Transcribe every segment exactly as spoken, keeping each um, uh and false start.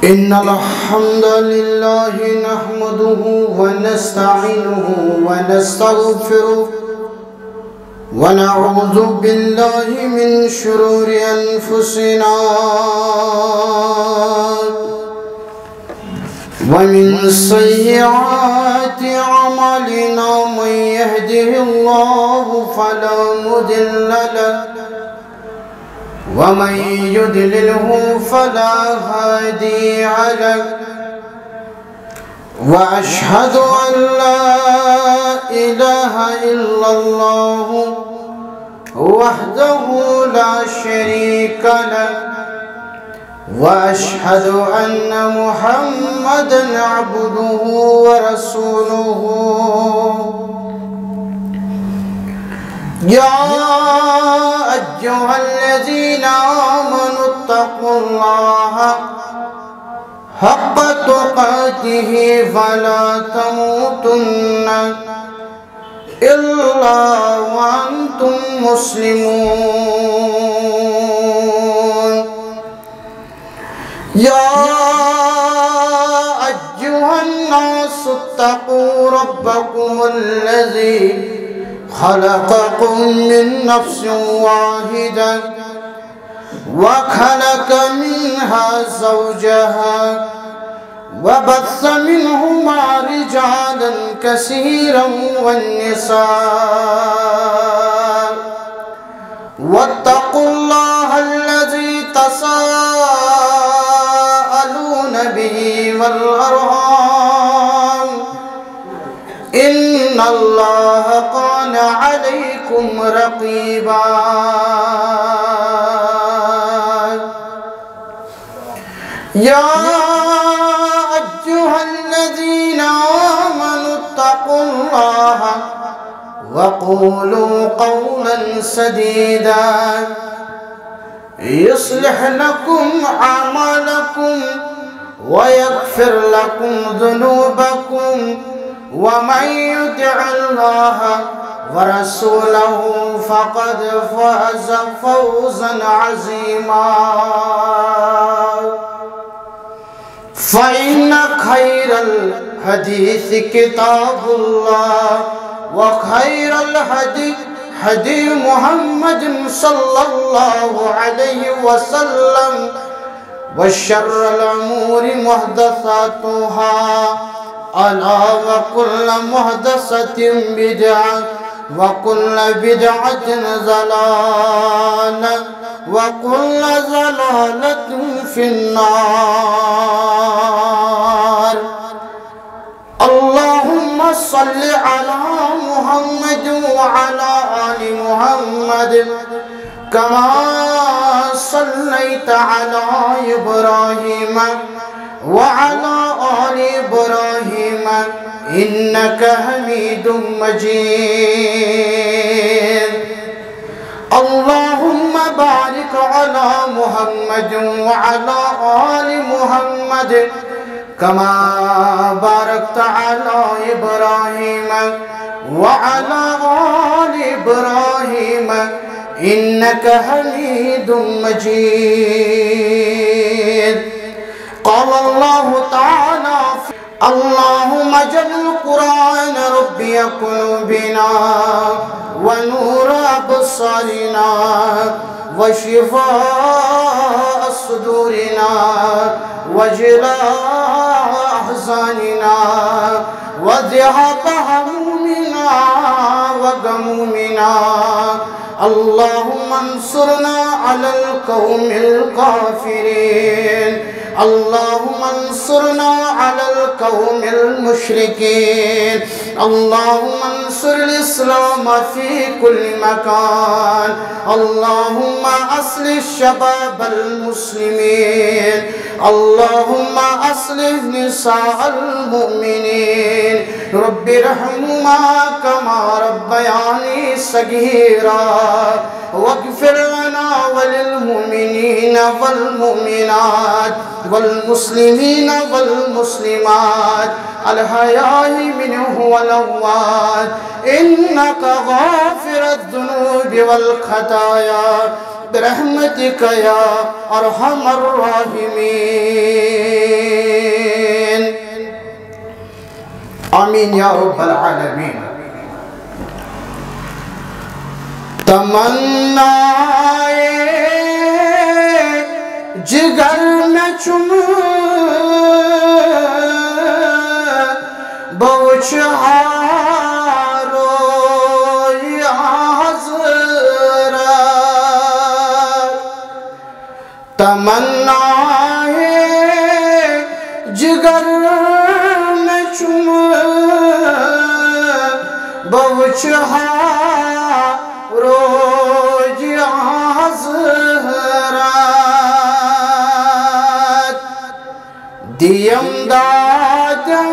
إن الحمد لله نحمده ونستعينه ونستغفره، ونعوذ بالله من شرور أنفسنا ومن سيئات أعمالنا. من يهده الله فلا مضل له، ومن يضلله فلا هادي له. وأشهد أن لا إله إلا الله وحده لا شريك له، وأشهد أن محمدا عبده ورسوله. يا أيها الذين آمنوا اتقوا الله حق تقاته ولا تموتن إلا وأنتم مسلمون. يا أيها الناس اتقوا ربكم الذي خلقكم من نفس واحدة وخلق منها زوجها وبث منهما رجالا كثيرا والنساء، واتقوا الله الذي تساءلون به والأرحام، إن الله كان عليكم رقيبا. يا أيها الذين آمنوا اتقوا الله وقولوا قولا سديدا يصلح لكم أعمالكم ويغفر لكم ذنوبكم، ومن يطع الله ورسوله فقد فاز فوزا عظيما. فإن خير الحديث كتاب الله، وخير الهدي هدي محمد صلى الله عليه وسلم، وشر الأمور محدثاتها، ألا وكل محدثة بدعة، وكل بدعة ضلالة، وكل ضلالة في النار. اللهم صل على محمد وعلى آل محمد كما صليت على إبراهيم وعلى آل إبراهيم إنك حميد مجيد. اللهم بارك على محمد وعلى آل محمد كما باركت على إبراهيم وعلى آل إبراهيم إنك حميد مجيد. قال الله تعالى في اللهم اجعل القرآن ربيع قلوبنا ونور أبصارنا وشفاء صدورنا وجلاء أحزاننا وذهاب همومنا وغمومنا. اللهم انصرنا على القوم الكافرين. اللهم انصرنا على القوم المشركين. اللهم انصر الإسلام في كل مكان. اللهم أصلح شباب المسلمين. اللهم أصلح نساء المؤمنين. رب ارحمهما كما ربياني صغيرا. واغفر لنا وللمؤمنين والمؤمنات والمسلمين والمسلمات الأحياء منهم والأموات إنك غافر الذنوب والخطايا برحمتك يا أرحم الراحمين. آمین یا رب العالمین۔ تمنائے جگر مےٚ چھُم، بہٕ وٕچھِ ہا روے حضرت۔ تمنائے جگر مےٚ چھُم، بہٕ وٕچھِ ہا روے حضرت۔ دِیم دادٮ۪ن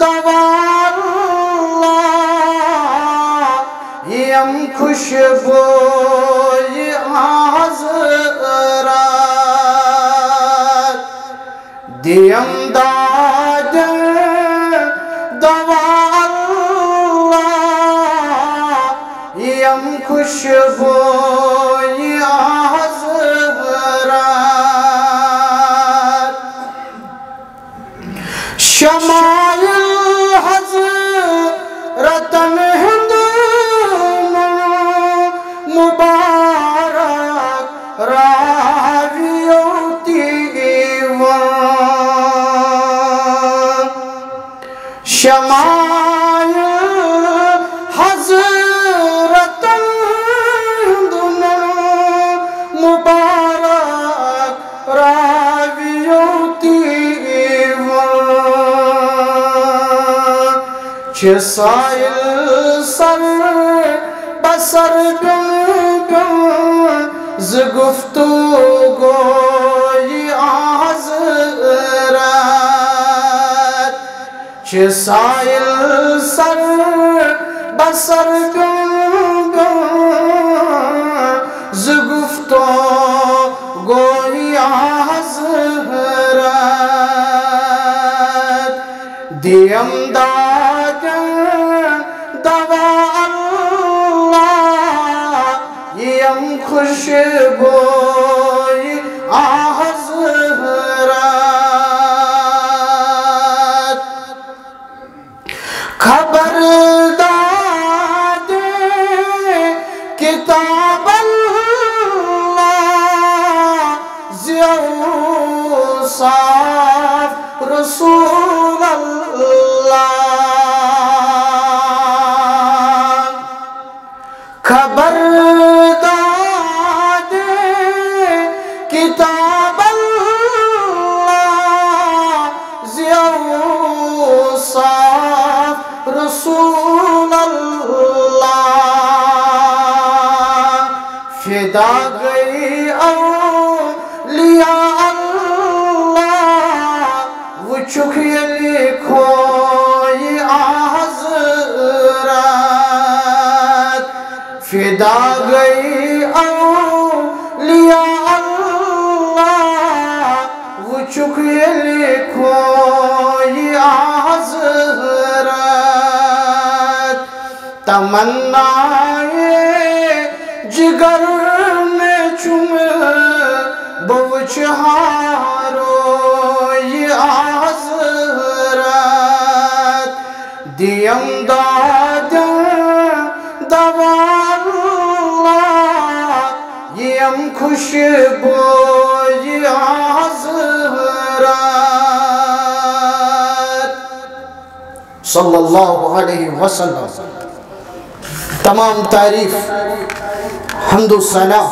دوا اللہ، یِم خوشبویہِ حضرت۔ دِیم دادٮ۪ن دوا اللہ، یِم خوشبویہِ حضرت۔ شمائل حضرتن ہُنٛد مبارک راویو تہِ یِوان۔ شمائل حضرتن ہُنٛد مبارک راویو تہِ یِوان۔ چھِ سائل سر بسر بیوٚن بیوٚن، زِ گفتگویہِ حضرت۔ چھِ سائل سر بسر بیوٚن بیوٚن، زِ گفتگویہِ حضرت۔ دِیم دادٮ۪ن دوا اللہ، یِم خوشبویہِ حضرت۔ خبر دادِ کتاب اللہ، زِ اوصاف رسول اللہ۔ خبر دادِ کتاب اللہ، زِ اوصاف رسول اللہ۔ فدا گٔے اولیاء اللہ، وٕچھُکھ ییٚلہِ کھویہِ حضرت۔ فدا گٔے اولیاء اللہ، وٕچھُکھ ییٚلہِ کھویہِ حضرت۔ تمنائے جگر مےٚ چھُم، بہٕ وٕچھِ ہا روے حضرت۔ دِیم دادٮ۪ن دوا اللہ، یِم خوشبویہِ حضرت۔ صلی اللہ علیہ وسلم۔ تمام تعریف، حمد و ثنا،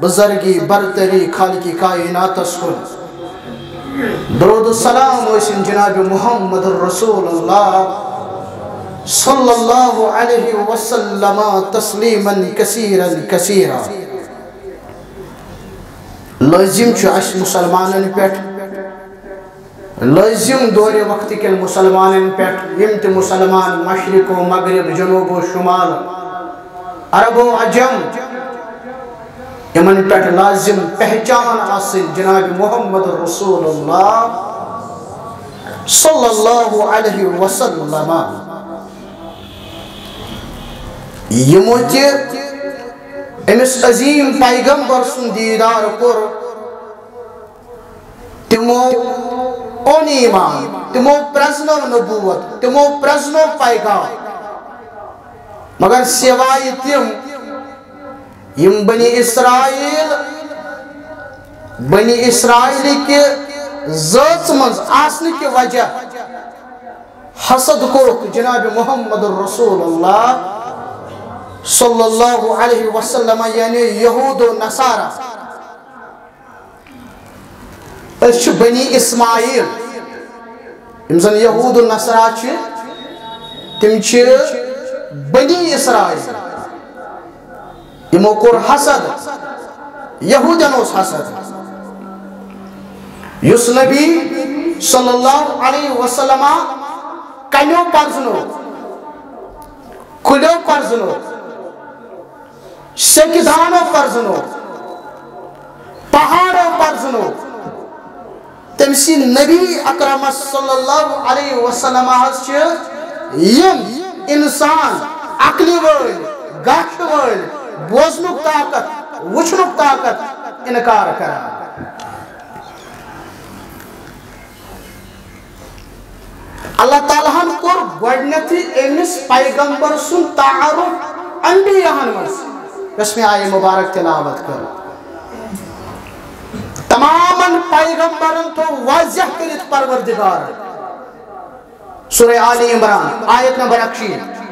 بزرگی، برتری خالق کائناتس کن۔ درود و سلام ٲسِن جناب محمد رسول اللہ صلی اللہ علیہ وسلم تسلیما کثیرا کثیرا۔ لٲزِم چھُ اَسہِ مُسلمانن پٮ۪ٹھ، لٲزِم دورِ وقت کٮ۪ن مُسلمانن پٮ۪ٹھ، یِم تہِ مُسلمان مشرق و مغرب، جنوب و شمال، عرب و عجم، یِمن پٮ۪ٹھ لازِم پہچان آسٕنۍ جناب محمد رسول اللہ صلی اللہ علیہ وسلم۔ یِمو تہِ أمِس عظیٖم پیغمبر سُنٛد دیٖدار کوٚر، تِمو اوٚن ایٖمان، تِمو پرٛزنٲو نبوت، تِمو پرٛزنٲو پیغام۔ مگر سوائے تِم، یِم بنی اسرائیل، بنی اسرائیل کہِ زٲژ منٛز آسنہٕ کہِ وجہ حسد کوٚرُکھ جناب محمد رسول اللہ صلی اللہ علیہ وسلم، یعنی یہود و نصارہ۔ أسۍ چھِ بنی اسماعیل۔ یِم زن یہود و نصارہ چھِ، تِم چھِ بنی اسرائیل۔ یِمو کوٚر حسد، یہودین اوس حسد۔ یُس نبی صلی اللہ علیہ وسلم کنیو پرزنو، کُلیو پرزنو، سیٚکہِ دانو پرزنو، پہاڑو پرزنو، تٔمۍ سٕنٛدۍ نبی اکرم صلی اللہ علیہ وسلم حظ چھِ یِم انسان عقلہِ وٲلۍ، گاشہِ وٲلۍ، بوزنُک طاقت، وٕچھنُک طاقت انکار کران۔ اللہ تعالیٰ ہن کوٚر گۄڈٕنیتھٕے أمِس پیغمبر سُنٛد تعارُف انبیاہن منٛز، یۄس مےٚ آیہِ مبارک تلاوت کٔر۔ تمامن پیغمبرن تھوٚو واضح کٔرِتھ پروردگار۔ سورہ آل عمران، آیت نمبر اکشیٖتھ۔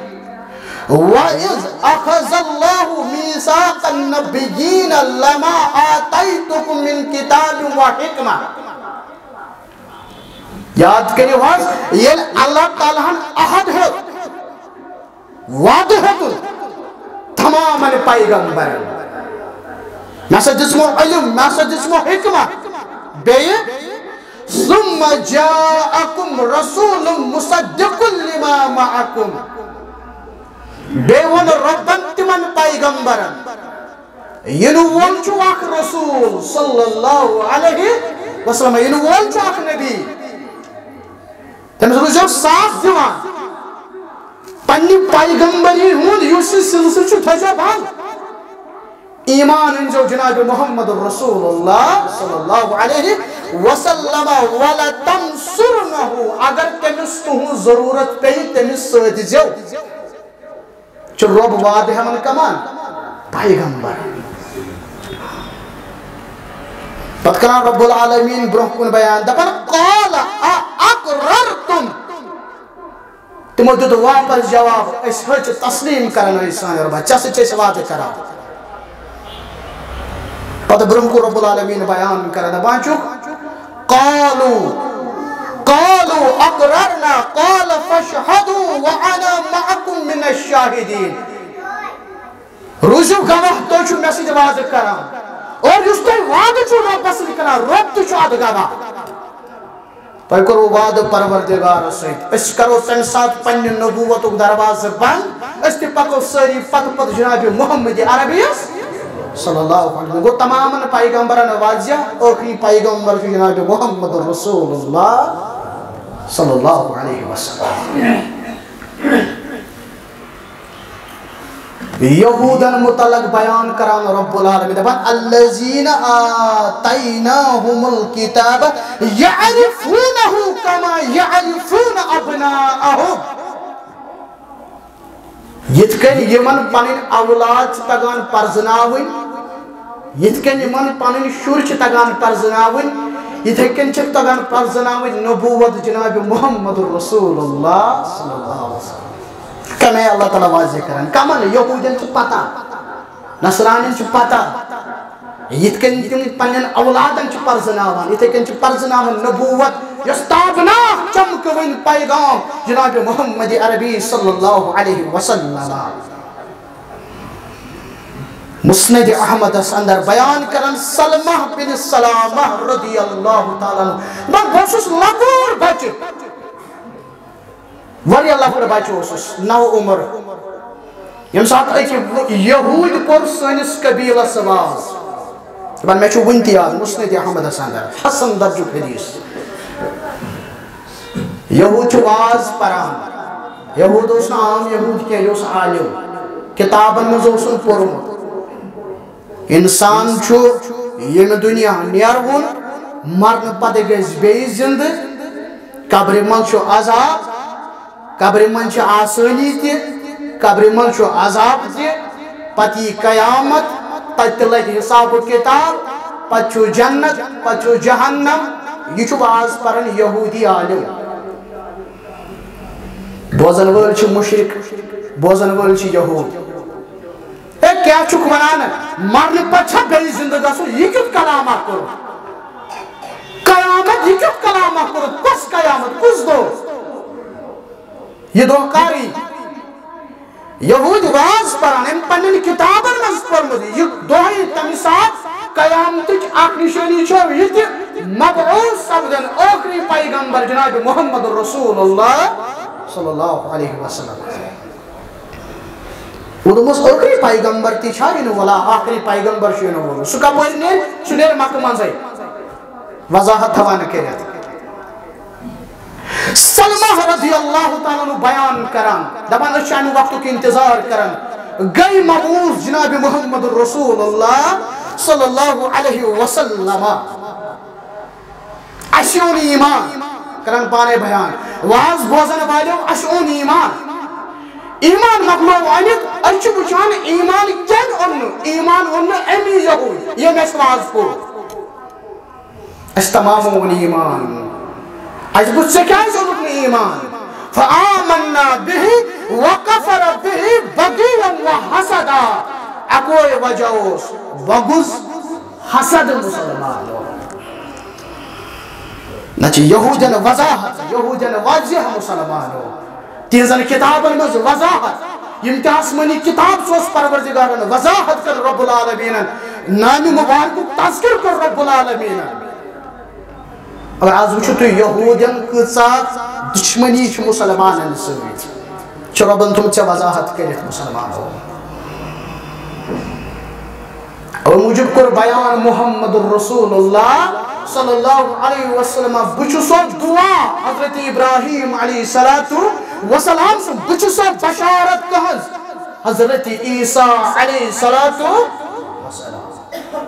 وَإِذْ أَخَذَ اللَّهُ مِيثَاقَ النَّبِيِّينَ لَمَا آتَيْتُكُم مِّن كِتَابٍ وَحِكْمَةٍ۔ یاد کٔرِو حظ، ییٚلہِ اللہ تعالیٰ ہن عہد ہیوٚت، وعدٕ ہیوٚتُن تمامن پیغمبرن، مےٚ ہسا دِژمو علم، مےٚ ہسا دِژمو حکمت، بیٚیہِ ثُمَّ جَاءَكُمْ رَسُولٌ مُصَدِّقٌ لِمَا مَعَكُمْ۔ بیٚیہِ ووٚن رۄبن تِمن پیغمبرن، یِنہٕ وول چھُ اکھ رسول صلی اللہ علیہ وسلم، یِنہٕ وول چھُ اکھ نبی۔ تٔمِس روٗزیو ساتھ دِوان۔ پننہِ پیغمبری ہُنٛد یُس یہِ سلسلہٕ چھُ، تھٲیزیو بنٛد۔ ایمان أنزیو جناب محمد رسول اللہ صلی اللہ علیہ وسلم۔ وَلَتَنْصُرْنَهُ، اگر تٔمِس تُہٕنٛز ضروٗرت پیٚیہِ، تٔمِس سۭتۍ زیو۔ چھُ رۄب وعدٕ ہٮ۪وان کمن؟ پیغمبر۔ پتہٕ کران رب العالمین برونٛہہ کُن بیان، دپان، "قال أأقررتم؟" تِمو دیُت واپس جواب، "أسۍ حظ چھِ تسلیٖم کران، أسۍ سانہِ رۄبا، ژےٚ سۭتۍ چھِ أسۍ وعدٕ کران۔" پتہٕ برونٛہہ کُن رب العالمین بیان کران، دپان چھُ، قالوا، قالوا أقررنا، قال فاشهدوا وأنا معكم من الشاهدين۔ روٗزِو گواہ، تُہۍ چھِو مےٚ سۭتۍ وعدٕ کران۔ اور یُس تُہۍ وعدٕ چھِو رۄبَس سۭتۍ کران، رۄب تہِ چھُ اَتھ گواہ۔ تۄہہِ کوٚروٕ وعدٕ پروردگارَس سۭتۍ، أسۍ کرو تَمہِ ساتہٕ پننہِ نبوتُک دروازٕ بنٛد، أسۍ تہِ پکو سٲری پتہٕ پتہٕ جناب محمد عربیَس صلی اللہ علیہ وسلم۔ گوٚو تمامن پیغمبرن واضح، ٲخری پیغمبر چھُ جناب محمد رسول اللہ صلی اللہ علیہ وسلم۔ یہودن متعلق بیان کران رب العالمین دپان، "الذین آتیناہم الکتاب یعرفونہ کما یعرفون ابناءہم۔" یِتھ کٔنۍ یِمن پنٕنۍ اولاد چھِ تگان پرزناوٕنۍ، یِتھ کٔنۍ یِمن پنٕنۍ شُرۍ چھِ تگان پرزناوٕنۍ، یِتھے کٔنۍ چھِ تگان پرزناوٕنۍ نبوت جناب محمد رسول اللہ صلی اللہ علیہ وسلم۔ کمے اللہ تعالیٰ واضح کران، کمن؟ یہودین چھِ پتہ، نصرانین چھِ پتہ، یِتھ کٔنۍ تِم پننٮ۪ن اولادن چھِ پرزناوان، یِتھے کٔنۍ چھِ پرزناوان نبوت، یۄس تابناک چمکوٕنۍ پیغام جناب محمد عربی صلی اللہ علیہ وسلم۔ مسند احمدس اندر بیان کران سلمہ بن سلامہ رضی اللہ تعالیٰ عنہ، دپان، بہٕ اوسُس لۄکُٹ بچہِ، واریاہ لۄکُٹ بچہِ اوسُس، نو عمر۔ ییٚمہِ ساتہٕ أکۍ یہوٗدۍ کوٚر سٲنِس قبیلس واز، دپان، مےٚ چھُ وُنہِ تہِ یاد، مسند احمدس اندر، حسن درجُک حدیث۔ یہوٗد چھُ واز پران۔ یہوٗد اوس نہٕ عام یہوٗد کینٛہہ، یہِ اوس عالم۔ کتابن منٛز اوسُن پوٚرمُت۔ انسان چھُ ییٚمہِ دُنیا نیرہُن، مرنہٕ پتہٕ گژھِ بیٚیہِ زِندٕ۔ قبرِ منٛز چھُ عذاب، قبرِ منٛز چھِ آسٲنی تہِ، قبرِ منٛز چھُ عذاب تہِ، پتہٕ یی قیامت، تتہِ تہِ لگہِ حساب و کتاب، پتہٕ چھُ جنت، پتہٕ چھُ جہنم۔ یہِ چھُ واز پران یہودی عالم۔ بوزن وٲلۍ چھِ مشرک، بوزن وٲلۍ چھِ یہود۔ اے، کیٛاہ چھُکھ ونان؟ مرنہٕ پتہٕ چھا بیٚیہِ زندٕ گژھُن؟ یہِ کیُتھ کلامہ کوٚرُکھ؟ قیامت، یہِ کیُتھ کلامہ کوٚرُکھ؟ کۄس قیامت؟ کُس دۄہ؟ یہِ دۄہ کر یی؟ یہودۍ واز پران، أمۍ پننٮ۪ن کتابن منٛز پوٚرمُت، یہِ دۄہ یی تمہِ ساتہٕ قیامتٕچ اکھ نشٲنی چھو یہِ تہِ مبعوث سپدن ٲخری پیغمبر جناب محمد رسول اللہ صلی اللہ علیہ وسلم۔ وۄنۍ دوٚپمَس، ٲخری پیغمبر تہِ چھا یِنہٕ وولا؟ آخری پیغمبر چھُ یِنہٕ وول۔ سُہ کَپٲرۍ نیرِ؟ سُہ نیرِ مکہٕ منٛزَے۔ وضاحت تھاوان کٔرِتھ۔ سلمہ رضی اللہ تعالیٰ عنہ بیان کران، دپان، أسۍ چھِ اَمہِ وقتُک انتظار کران۔ گٔے مبعوث جناب محمد رسول اللہ صلی اللہ علیہ وسلم۔ اَسہِ اوٚن ایمان، کران پانے بیان، واز بوزن والیو، اَسہِ اوٚن ایمان۔ ایمان مۄکلو أنِتھ، أسۍ چھِ وٕچھان ایمان کٔمۍ اوٚن نہٕ؟ ایمان اوٚن نہٕ اَمی یہوٗدۍ، ییٚمۍ اَسہِ واز پوٚر۔ اَسہِ تمامو اوٚن ایمان۔ اَسہِ پوٚر، ژےٚ کیٛازِ اوٚنُتھ نہٕ ایمان؟ فآمنا به وکفر به بغیا وحسدا۔ اَکوے وجہ اوس، بغض، حسد مسلمانو۔ نہ چھِ یہودین وضاحت، یہودین واضح مسلمانو۔ تِہنٛزن کتابن منٛز وضاحت، یِم تہِ آسمٲنی کتاب سوز پروردگارن وضاحت کٔر رب العالمینن، نامہِ مبارکُک تذکر کوٚر رب العالمینن۔ اور آز وٕچھِو تُہۍ یہودین کۭژاہ دشمنی چھِ مسلمانن سۭتۍ۔ چھُ رۄبن تھوٚمُت ژےٚ وضاحت کٔرِتھ مسلمانو۔ اَمہِ موٗجوٗب کوٚر بیان محمد رسول اللہ صلی اللہ علیہ وسلم، بہٕ چھُسو دعا حضرت ابراہیم علیہ الصلوۃ والسلام سُنٛد، بہٕ چھُسو بشارت تُہٕنٛز حضرت عیسیٰ علیہ الصلوۃ والسلام۔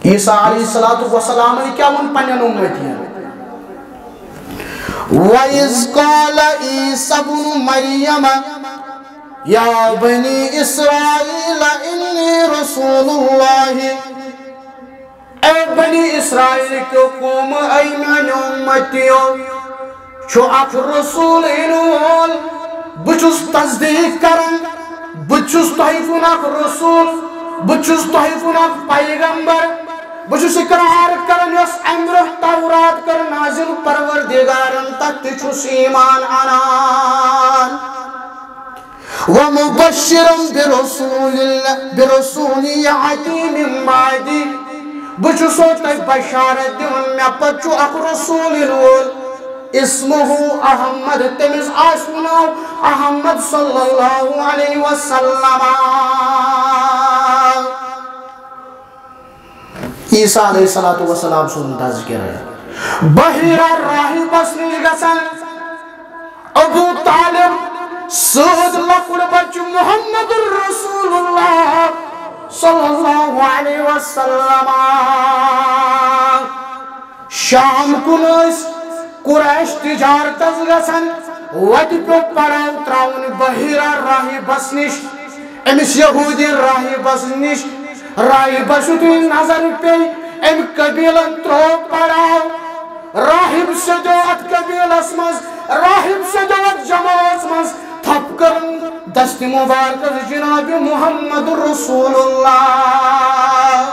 عیسیٰ علیہ الصلوۃ والسلام کیٛاہ ووٚن پننٮ۪ن اُمتین؟ وَإِذْ قَالَ عِيسَى ابْنُ مَرْيَمَ يَا بَنِي إِسْرَائِيلَ إِنِّي رَسُولُ اللَّهِ۔ اے بنی اسرائیل کیو قوم، اے میانیو اُمتیو، چھُ اکھ رسول یِنہٕ وول۔ بہٕ چھُس تصدیٖق کران، بہٕ چھُس تۄہہِ کُن اکھ رسول، بہٕ چھُس تۄہہِ کُن اکھ پیغمبر، بہٕ چھُس اقرار کران یۄس امہِ برونٛہہ تورات کٔر نازل پروردگارن، تتھ تہِ چھُس ایمان انان۔ ومبشرا برسول، برسول یأتی من بعدی۔ بہٕ چھُسو تۄہہِ بشارت دِوان، مےٚ پتہٕ چھُ اکھ رسول یِنہٕ وول، اسمہ احمد، تٔمِس آسہِ ناو احمد صلی اللہ علیہ وسلم۔ عیسیٰ علیہ الصلوۃ والسلام سُنٛد تذکرہ۔ بحیرہ راہبس نِش گژھان، ابو طالب سۭتۍ لۄکُٹ بچہٕ محمد رسول اللہ صلی اللہ علیہ وسلم۔ شام کُن ٲسۍ قریش تجارتس گژھان، وتہِ پیوٚو پڑاو تراوُن بحیرہ راہبس نِش، أمِس یہودی راہبس نِش۔ راہبس یُتھُے نظر پیٚیہِ، أمۍ قبیلن ترٛوو پڑاو۔ راہب سیٚدیو اتھ قبیلس منٛز، راہب سیٚدیو اتھ جمٲژ منٛز، تھپھ کٔرٕن دستِ مبارکس جناب محمد رسول اللہ۔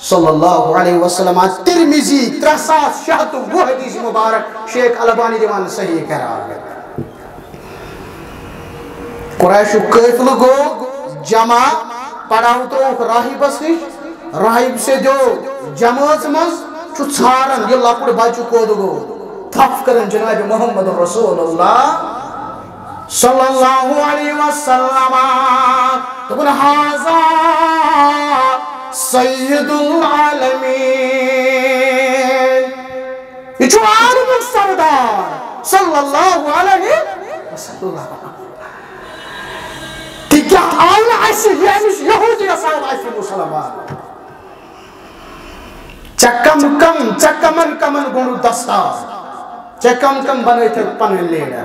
صلی اللہ علیہ وسلم۔ ترمذی، ترٛےٚ ساس شےٚ ہتھ تہٕ وُہ حدیث مبارک، شیخ البانی دِوان صحیح قرار۔ قریشُک قٲفلہٕ گوٚو جمع، پڑاو ترٛووُکھ راہبس نِش، راہب سیٚدیو جمٲژ منٛز چھُ ژھاران یہِ لۄکُٹ بچہٕ کوٚت گوٚو، تھپھ کران جناب محمد رسول اللہ۔ صلی اللہ علیہ وسلم۔ دوٚپُن، "ھذا سید العالمین۔" یہِ چھُ عالمُک سردار۔ صلی اللہ علیہ وسلم۔ تہِ کیٛاہ آو نہٕ اَسہِ، یہِ أمِس یہودیَس آو، اَسہِ مُسلمان۔ ژےٚ کم کم، ژےٚ کمن کمن گوٚنڈُتھ دستار؟ ژےٚ کم کم بنٲوتھکھ پنٕنۍ لیڈر؟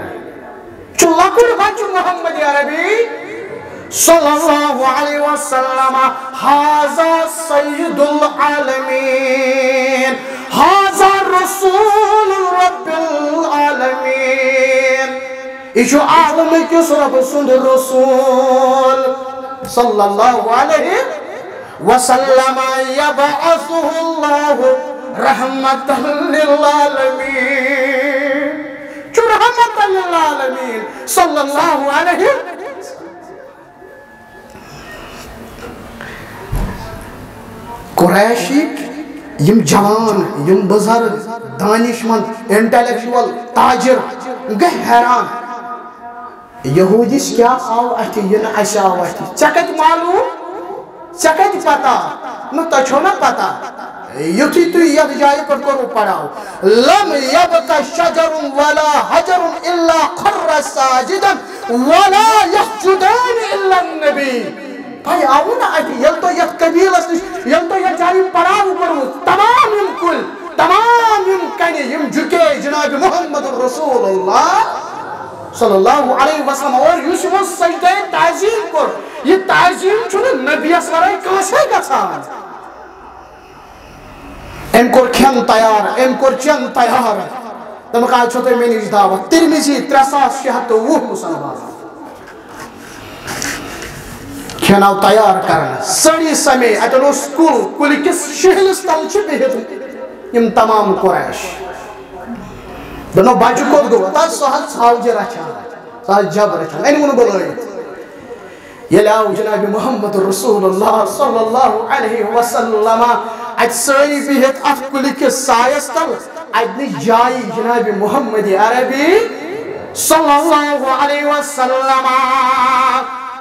چھُ لۄکُٹ بچہٕ محمد عربی صلی اللہ علیہ وسلم، هذا سید العالمین، هذا رسول رب العالمین۔ یہِ چھُ عالم کِس رۄب سُنٛد رسول صلی اللہ علیہ وسلم، یبعثہ اللہ رحمتا للعالمین۔ چھُ رحمتا للعالمین صلی اللہ علیہ۔ قریشی، یِم جوان، یِم بزرگ، دانشمند، انٹلیکچوئل، تاجر گٔے حیران۔ یہودیس کیا آو اتھِ، یہِ نہٕ اسہِ آو اتھِ۔ ژےٚ کتہِ معلوم؟ ژےٚ کتہِ پتہ؟ نہ، تۄہہِ چھو نہ پتہ؟ یُتھُے تُہۍ یتھ جایہِ پٮ۪ٹھ کوٚروٕ پڑاو، لم یبق شجر ولا حجر الا خر ساجدا ولا یسجدان الا النبی۔ تۄہہِ آوٕ نہ اتھِ، ییٚلہِ تۄہہِ یتھ قبیلس نِش، ییٚلہِ تۄہہِ یتھ جایہِ پڑاو کوٚروٕ، تمام یِم کُلۍ، تمام یِم کنہِ، یِم جُکے جناب محمد رسول اللہ صلی اللہ علیہ وسلم۔ اور یُس یِمو سجدے تعظیم کوٚر، یہِ تعظیم چھُنہٕ نبیَس ورٲے کٲنٛسے گژھان۔ أمۍ کوٚر کھٮ۪ن تیار، أمۍ کوٚر چٮ۪ن تیار۔ دوٚپُکھ، "آز چھو تۄہہِ مےٚ نِش دعوت۔" ترمذی، ترٛےٚ ساس شےٚ ہتھ تہٕ وُہ مسلمان۔ کھٮ۪ن آو تیار کرنہٕ، سٲری سمے، اتٮ۪ن اوس کُل، کُلہِ کِس شِہلِس تل چھِ بِہِتھ یِم تمام قریش۔ دوٚپنو، بچہٕ کوٚت گوٚو؟ ہتا سُہ حظ ژھاوجہِ رچھان، سُہ حظ جب رچھان، أمۍ ووٚن بُلٲوِتھ۔ ییٚلہِ آو جناب محمد رسول اللہ صلی اللہ علیہ وسلم اتہِ سٲری بِہِتھ اتھ کُلہِ کِس سایس تل، اتہِ نِش جایہِ جناب محمد عربی صلی اللہ علیہ وسلم۔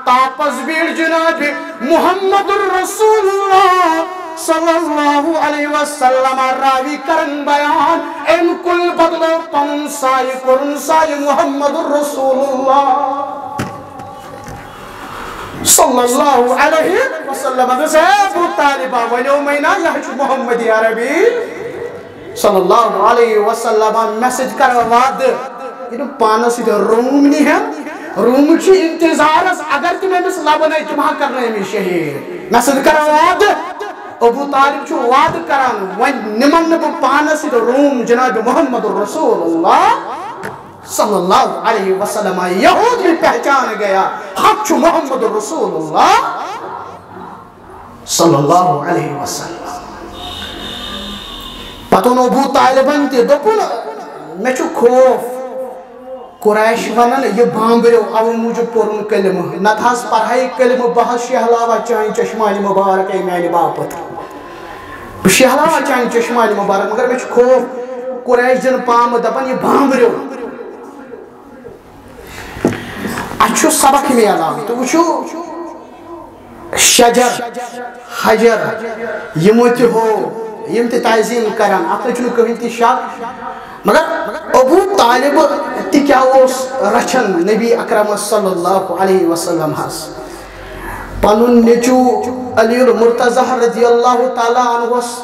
تاپس بیٖٹھ جناب محمد رسول اللہ صلی اللہ علیہ وسلم۔ راوی کرن بیان، أمۍ کُل بدلو پنُن سایہِ، کوٚرُن سایہِ محمد رسول اللہ صلی اللہ علیہ وسلم۔ دوٚپُس، "ہے ابو طالبہ، ونیو مے نا، یہِ چھُ محمد عربی صلی اللہ علیہ وسلم، مےٚ سۭتۍ کر وعدٕ، یہِ نہٕ پانس سۭتۍ روم نِہن، روم چھِ انتظارس، اگر تِم أمِس لبن آیہِ، تِم ہا کرن أمِس شہید۔ مےٚ سۭتۍ کر وعدٕ۔" ابو طالب چھُ وعدٕ کران، وۄنۍ نِمن نہٕ بہٕ پانس سۭتۍ روم جناب محمد رسول اللہ صلی اللہ علیہ وسلم۔ یہود بھی پہچان گیا، حق چھُ محمد رسول اللہ صلی اللہ علیہ وسلم۔ پتہٕ ووٚن ابو طالبن تہِ، دوٚپُن، "مےٚ چھُ خوف، قریش ونن، یہِ بامبریو، اوٕ موٗجوٗب پوٚرُن کلمہٕ، نتہٕ حظ پرہے کلمہٕ، بہٕ حظ شہلاوہ چانہِ چشمانہِ مبارک اے میانہِ باپتھ، بہٕ شہلاوہ چانہِ چشمانہِ مبارک، مگر مےٚ چھُ خوف، قریش دِن پامہٕ، دپن، یہِ بامبریو۔" اَتہِ چھُ سبق میلان۔ تُہۍ وٕچھِو، شجر، حجر، یِمو تہِ ہو، یِم تہِ تعظیٖم کران، اَتھ نَے چھُنہٕ کٕہٕنۍ تہِ شک۔ مگر ابو طالب تہِ کیٛاہ اوس رچھان نبی اکرمس صلی اللہ علیہ وسلم ہس؟ پنُن نیٚچوٗ علی المرتضیٰ رضی اللہ تعالیٰ عنہس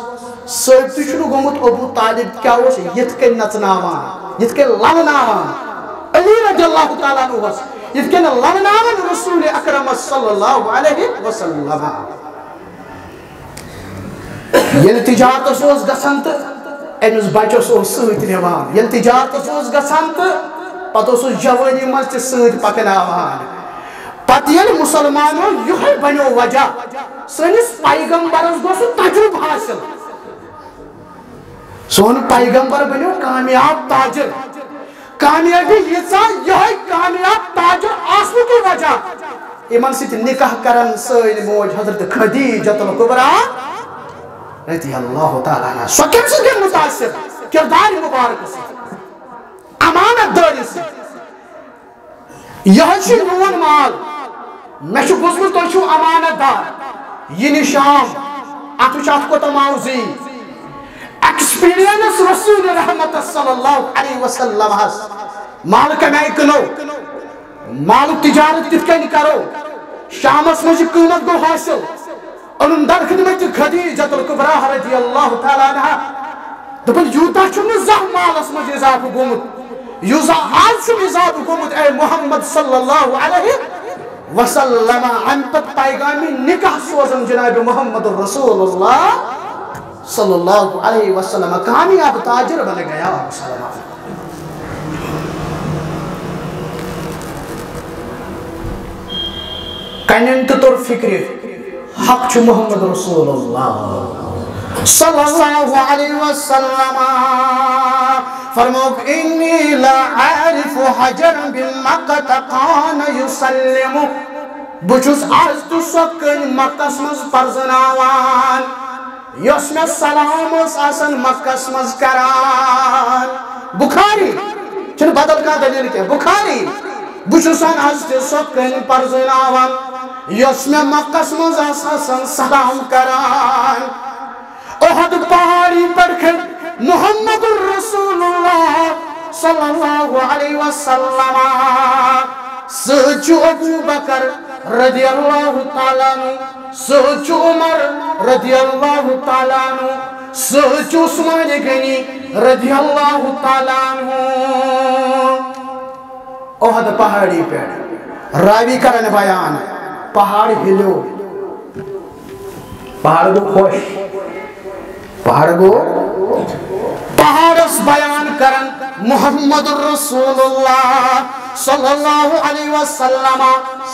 سۭتۍ تہِ چھُنہٕ گوٚمُت ابو طالب کیٛاہ اوس یِتھ کٔنۍ نژناوان، یِتھ کٔنۍ لوناوان۔ علی رضی اللہ تعالیٰ عنہس یِتھ کٔنۍ لوناوان رسول اکرمس صلی اللہ علیہ وسلم۔ ییٚلہِ تجارتس اوس گژھان تہٕ أمِس بچس اوس سۭتۍ نِوان۔ ییٚلہِ تجارتس اوس گژھان تہٕ پتہٕ اوسُس جوٲنی منٛز تہِ سۭتۍ پکناوان۔ پتہٕ ییٚلہِ مسلمانو یِہوٚے بنیو وجہ، سٲنِس پیغمبرس گوٚو سُہ تجربہٕ حٲصِل۔ سون پیغمبر بنیو کامیاب تاجر۔ کامیابی ییٖژاہ، یِہوٚے کامیاب تاجر آسنُکُے وجہ۔ یِمن سۭتۍ نکاح کرن سٲنۍ موج حضرت خدیجۃ الکبریٰ رضی اللہ تعالیٰ عنہا۔ سۄ کَمہِ سۭتۍ گٔے مُتٲثِر؟ کردار مُبارک سۭتۍ، امانت دٲری سۭتۍ۔ یہِ حظ چھُ میون مال، مےٚ چھُ بوٗزمُت تُہۍ چھِو امانت دار۔ یہِ نِشان، اَتھ وٕچھ اَتھ کوٗتاہ معاوضہٕ یی۔ ایکسپیرینس رسول رحمت صلی اللہ علیہ وسلم ہس، مال کَمہِ آیہِ کٕنو، مالُک تجارت کِتھ کٔنۍ کرو، شامس منٛز یہِ قۭمتھ گوٚو حٲصِل، اوٚنُن در خدمت خدیجۃ الکبریٰ رضی اللہ تعالیٰ عنہا۔ دوٚپُن، یوٗتاہ چھُنہٕ زانٛہہ مالس منٛز اضافہٕ گوٚمُت، یوٗتاہ آز چھُ اضافہٕ گوٚمُت، اے محمد صلی اللہ علیہ وسلم۔ اَمہِ پتہٕ پیغامِ نکاح سوزن جناب محمد رسول اللہ صلی اللہ علیہ وسلم۔ کامیاب تاجر بن گیا مسلمان۔ کنن تہِ توٚر فکرِ، حق چھُ محمد رسول اللہ صلی اللہ علیہ وسلم۔ فرموک، "انی لا اعرف حجرا بمکہ کان یسلم"۔ بہٕ چھُس آز تہِ سۄ کٔنۍ مکس منٛز پرزناوان، یۄس مےٚ سلام ٲس آسان مکس منٛز کران۔ بخاری، چھُنہٕ بدل کانٛہہ دٔلیٖل کینٛہہ، بخاری۔ بہٕ چھُس آز تہِ سۄ کٔنۍ پرزناوان، یۄس مےٚ مکس منٛز ٲس آسان سلام کران۔ احد پہاڑی پٮ۪ٹھ کھٔتۍ محمد رسول اللہ صلی اللہ علیہ وسلم۔ سۭتۍ چھُ ابو بکر رضی اللہ تعالیٰ عنہ، سۭتۍ چھُ عمر رضی اللہ تعالیٰ عنہ، سۭتۍ چھُ عثمان غنی رضی اللہ تعالیٰ عنہ۔ احد پہاڑی پٮ۪ٹھ راوی کرن بیان، پہاڑ ہلیو، پہاڑ گوٚو خۄش۔ پہاڑ گوٚو، پہاڑس بیان کرن محمد رسول اللہ صلی اللہ علیہ وسلم۔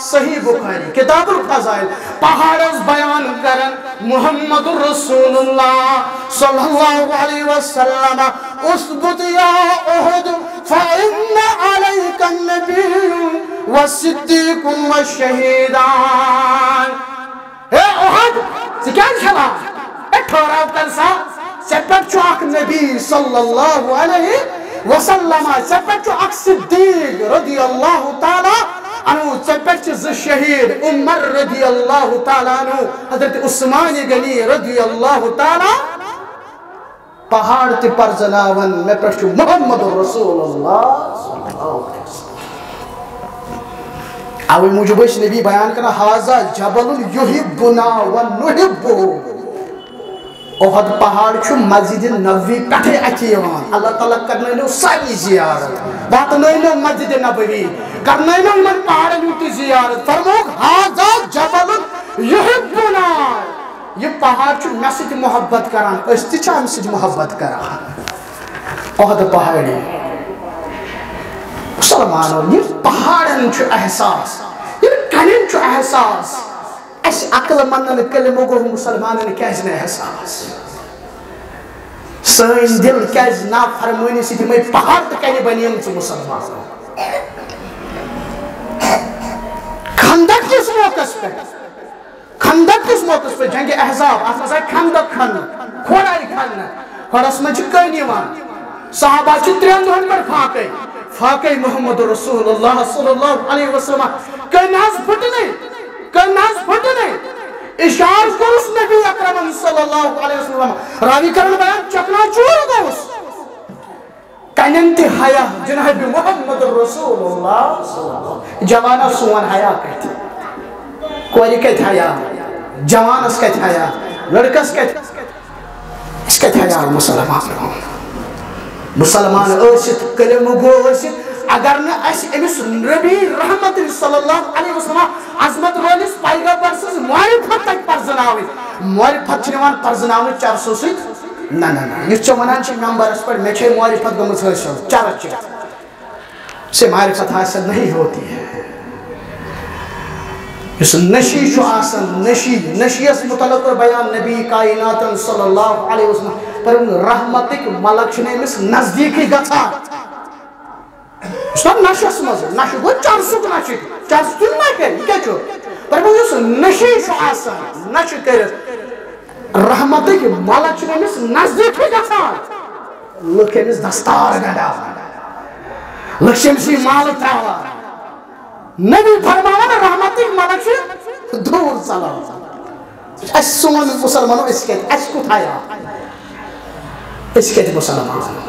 صحیح بخاری، کتاب الفضائل۔ پہاڑس بیان کرن محمد رسول اللہ صلی اللہ علیہ وسلم۔ اثبت یا احد فإن عليك النبي والصديق والشهيدان۔ اے احد، ژٕ کیٛازِ ہٮ۪وان؟ اے ٹھہراو کر سا، ژےٚ پٮ۪ٹھ چھُ اکھ نبی صلی اللہ علیہ وسلم، ژےٚ پٮ۪ٹھ چھُ اکھ صدیق رضی اللہ تعالیٰ عنہ، ژےٚ پٮ۪ٹھ چھِ زٕ شہیٖد، عمر رضی اللہ تعالیٰ عنہ، حضرت عثمان غنی رضی اللہ تعالیٰ۔ پہاڑ تہِ پرزناون، مےٚ پٮ۪ٹھ چھُ محمد رسول اللہ۔ اوے موٗجوٗب ٲسۍ نبی بیان کران، "ھذا جبل یحبنا و نحبہ۔" احد پہاڑ چھُ مسجد نبوی پٮ۪ٹھے اَتھِ یِوان۔ اللہ تعالیٰ کرنٲونو سارنٕے زیارت، واتنٲونو مسجد نبوی، کرنٲونو یِمن پہاڑن ہُنٛد تہِ زیارت۔ فرمووُکھ، "ھذا جبل یحبنا۔" یہِ پہاڑ چھُ مےٚ سۭتۍ محبت کران، أسۍ تہِ چھِ اَمہِ سۭتۍ محبت کران۔ احد پہاڑی۔ مسلمانو، یہِ پہاڑن چھُ احساس، یہِ کنٮ۪ن چھُ احساس۔ اَسہِ عقل منٛدن کلمہٕ گوٚو مسلمانن کیازِ نہٕ احساس؟ سٲنۍ دِل کیازِ نافرمٲنی سۭتۍ یِمے پہاڑ تہٕ کنہِ بنیمژٕ مسلمانو؟ خندق کِس موقعس پٮ۪ٹھ خندق کِس موقعس پٮ۪ٹھ جنگِ احزاب، اَتھ منٛز آیہِ خندق کھننہٕ، کھۄڈ آیہِ کھننہٕ۔ کھۄڈَس منٛز چھِ کٔنۍ یِوان۔ صحابہ چھِ ترٛٮ۪ن دۄہَن پٮ۪ٹھ فاقے، فاقے محمد رسول اللہ صلی اللہ علیہ وسلم۔ کٔنۍ حظ پھٕٹنٕے، کٔنۍ حظ پھٕٹنٕے۔ اِشارٕ کوٚرُس نبی اکرمن صلی اللہ علیہ وسلم۔ راوی کرن بیان، چکنا چوٗر گوٚوُس۔ کنٮ۪ن تہِ حیا، جناب محمد رسول اللہ۔ جوانا، سون حیا کتہِ؟ کورِ کتہِ حیا؟ جوانس کتہِ حیا؟ لڑکس کتہِ؟ أسۍ کتہِ حیا مسلمان؟ مسلمان ٲسِتھ، کلمہٕ گو ٲسِتھ، اگر نہٕ اسہِ أمِس نبی رحمت صلی اللہ علیہ وسلم عظمت وٲلِس پیغمبر سٕنٛز معرفت تتہِ پرزناوٕنۍ، معرفت چھِ نِوان پرزناونہٕ چرسو سۭتۍ۔ نہ، نہ، نہ، یُس ژےٚ وَنان چھِ ممبرَس پٮ۪ٹھ، مےٚ چھے معرفت گٔمٕژ حٲصِل، چرس چھِ۔ سے معرفت حاصل نہیں ہوتی ہے۔ یُس نشی چھُ آسان، نشی، نشیَس متعلق کوٚر بیان نبی کائناتن صلی اللہ علیہ وسلم، فرموو، رحمتٕکۍ ملک چھِنہٕ أمِس نزدیٖکٕے گژھان۔ یُس نہ نشس منٛز، نشہٕ گوٚو چرسُک نشہٕ، چرس دیُن نہ کینٛہہ، یہِ کیٛاہ چھُ؟ فرموو، یُس نشی چھُ آسان، نشہٕ کٔرِتھ، رحمتٕکۍ ملک چھِنہٕ أمِس نزدیٖکٕے گژھان۔ لُکھ أمِس دستار گنٛڈاوان، لُکھ چھِ أمِس یہِ مالہٕ ترٛاوان۔ نبی فرماوان، رحمتٕکۍ ملک چھِ دوٗر ژلان۔ اَسہِ سون مسلمانو، أسۍ کتہِ، اَسہِ کوٚت حیا؟ أسۍ کتہِ مسلمان؟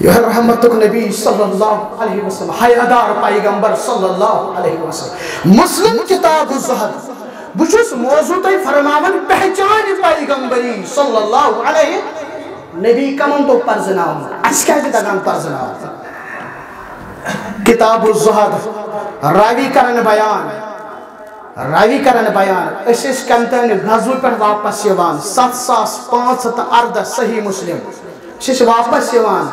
یۄہے رحمتُک نبی صلی اللہ علیہ وسلم، حیادار پیغمبر صلی اللہ علیہ وسلم۔ مسلم کتاب الزہد، بہٕ چھُس موضوع تۄہہِ فرماوان پہچانہِ پیغمبری صلی اللہ علیہ۔ نبی کمن توٚگ پرزناوُن؟ اَسہِ کیٛازِ تگان پرزناوُن؟ کتاب الزہد، راوی کرن بیان، راوی کرن بیان۔ أسۍ ٲسۍ کمہِ تانۍ غزوہٕ پٮ۪ٹھ واپس یِوان، ستھ ساس پانٛژھ ہتھ تہٕ ارداہ، صحیح مسلم۔ أسۍ ٲسۍ واپس یِوان،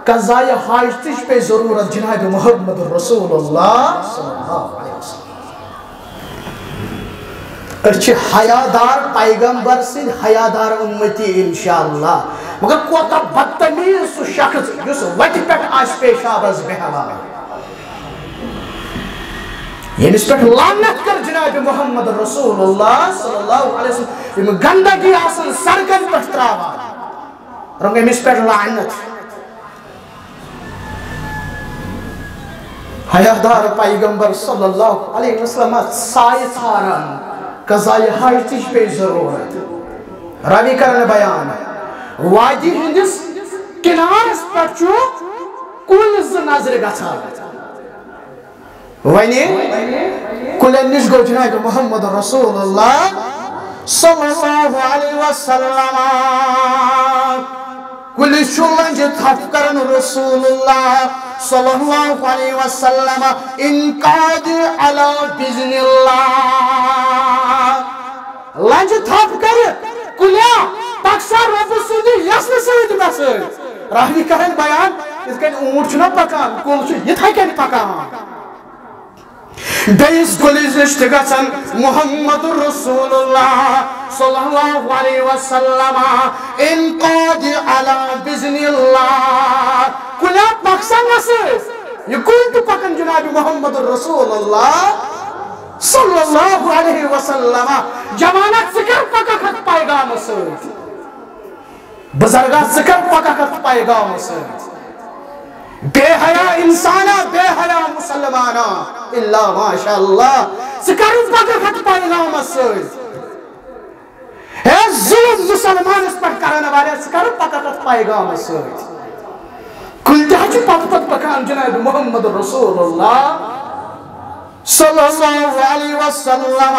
قضایہِ حاجتٕچ پیٚیہِ ضروٗرت جناب محمد رسول اللہ صلی اللہ علیہ وسلم۔ أسۍ چھِ حیادار پیغمبر سٕنٛدۍ حیادار اُمتی انشاءاللہ۔ مگر کوتاہ بدتمیز سُہ شخص یُس وتہِ پٮ۪ٹھ آسہِ پیشابس بیہوان، ییٚمِس پٮ۪ٹھ لعنت کٔر جناب محمد رسول اللہ صلی اللہ علیہ وسلم، یِم گندگی آسن سڑکن پٮ۪ٹھ تراوان، رنگ أمِس پٮ۪ٹھ لعنت۔ حیادار پیغمبر صلی اللہ علیہ وسلم سایہِ ژھاران، قضایہِ حاجتٕچ پیٚیہِ ضروٗرت۔ راوی کرن بیان، وادی ہٕنٛدِس کنارس پٮ۪ٹھ چھُ کُلۍ زٕ نظرِ گژھان۔ وۄنۍ کُلٮ۪ن نِش گوٚو جناب محمد رسول اللہ صلی اللہ علیہ وسلم۔ کُلِس چھُ لنجہِ تھپھ کران رسول اللہ صلی اللہ علیہ وسلم، انقاد علی بزن اللہ۔ لنجہِ تھپھ کٔرِتھ، کُلیا، پکھ سا رۄبہٕ سٕنٛدِ یژھنہٕ سۭتۍ مےٚ سۭتۍ۔ راوی کرن بیان، یِتھ کٔنۍ اوٗنٹ چھُنہ پکان، کُل چھُ یِتھے کٔنۍ پکان۔ بیٚیِس کُلِس نِش تہِ گژھن محمد رسول اللہ صلی اللہ علیہ وسلم، انقاد علی بزن اللہ۔ کُلیا، پکھ سا مےٚ سۭتۍ۔ یہِ کُلۍ تہِ پکن جناب محمد رسول اللہ صلی اللہ علیہ وسلم۔ جوانا، ژٕ کر پککھ اتھ پیغامس سۭتۍ؟ بزرگا، ژٕ کر پککھ اتھ پیغامس سۭتۍ؟ بے حیا انسانا، بے حیا مسلمانا، الا ماشاء اللہ، ژٕ کر پککھ اتھ پیغامس سۭتۍ؟ ہے ظلم مسلمانس پٮ۪ٹھ کرن والے، ژٕ کر پککھ اتھ پیغامس سۭتۍ؟ کُلۍ تہِ حظ چھِ پتہٕ پتہٕ پکان جناب محمد رسول اللہ صلی اللہ علیہ وسلم۔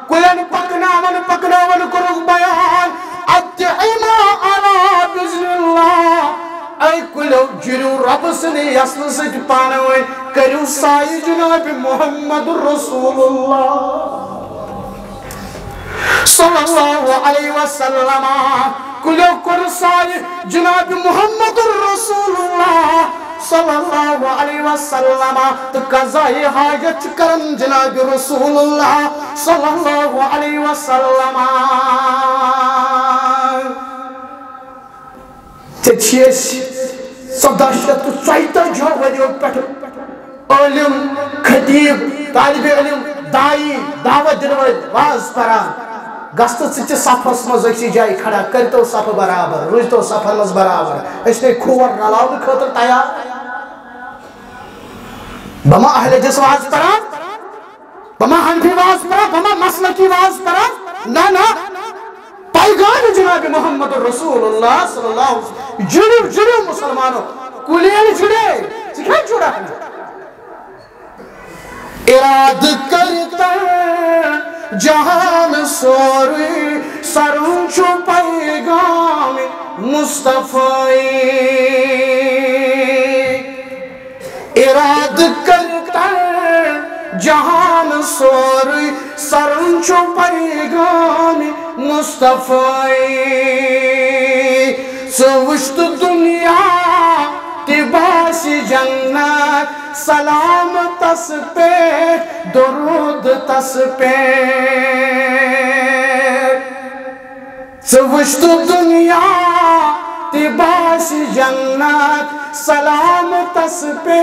کُلٮ۪ن پکناوان پکناوان کوٚرُکھ بیان، اطعما علی بزن اللہ۔ اے کُلٮ۪و، جُڑِو رۄبہٕ سٕنٛدِ یژھنہٕ سۭتۍ پانہٕ ؤنۍ، کٔرِو سایہِ جناب محمد رسول اللہ صلی اللہ علیہ وسلم۔ کُلٮ۪و کوٚر سایہِ جناب محمد رسول اللہ صلی اللہ علیہ وسلم، تہٕ قضائے حاجت چھِ کران جناب رسول اللہ صلی اللہ علیہ وسلم۔ ژےٚ چھِ أسۍ ژۄداہ شیٚتھ تہٕ ژۄیتٲجی ؤرِیو پٮ۪ٹھٕ عٲلِم، خطیب، طالب علم، داعی، دعوت دِنہٕ وٲلۍ، واز پران۔ گژھ تہٕ ژٕ تہِ صفس منٛز أکسٕے جایہِ کھڑا، کٔرۍتو صفہٕ برابر، روٗزۍتو صفن منٛز برابر۔ أسۍ نے کھور رلاونہٕ خٲطرٕ تیار۔ بہٕ ما اہل حدیث واز پران؟ بہٕ ما حنفی واز پران، بہٕ ما مسلکی واز پران؟ نہ، نہ۔ پیغام جناب محمد رسول اللہ صلی اللہ علیہ وسلم۔ جُڑِو، جُڑِو مسلمانو۔ کُلٮ۪ن جُڑے۔ ژٕ کیٛازِ جُڑکھ نہٕ؟ ارادٕ کٔرِتھ جہان سورُے، سرُن چھُ پیغام مصطفیٰ۔ ارادٕ کٔرِتھ جہان سورُے، سرُن چھُ پیغام مصطفیٰ۔ ژٕ وٕچھ تہٕ دُنیا تہِ باسہِ جنت، سلام تس پہ، درود تس پہ۔ ژٕ وٕچھ تہٕ دُنیا تہِ باسہِ جنت، سلام تس پہ،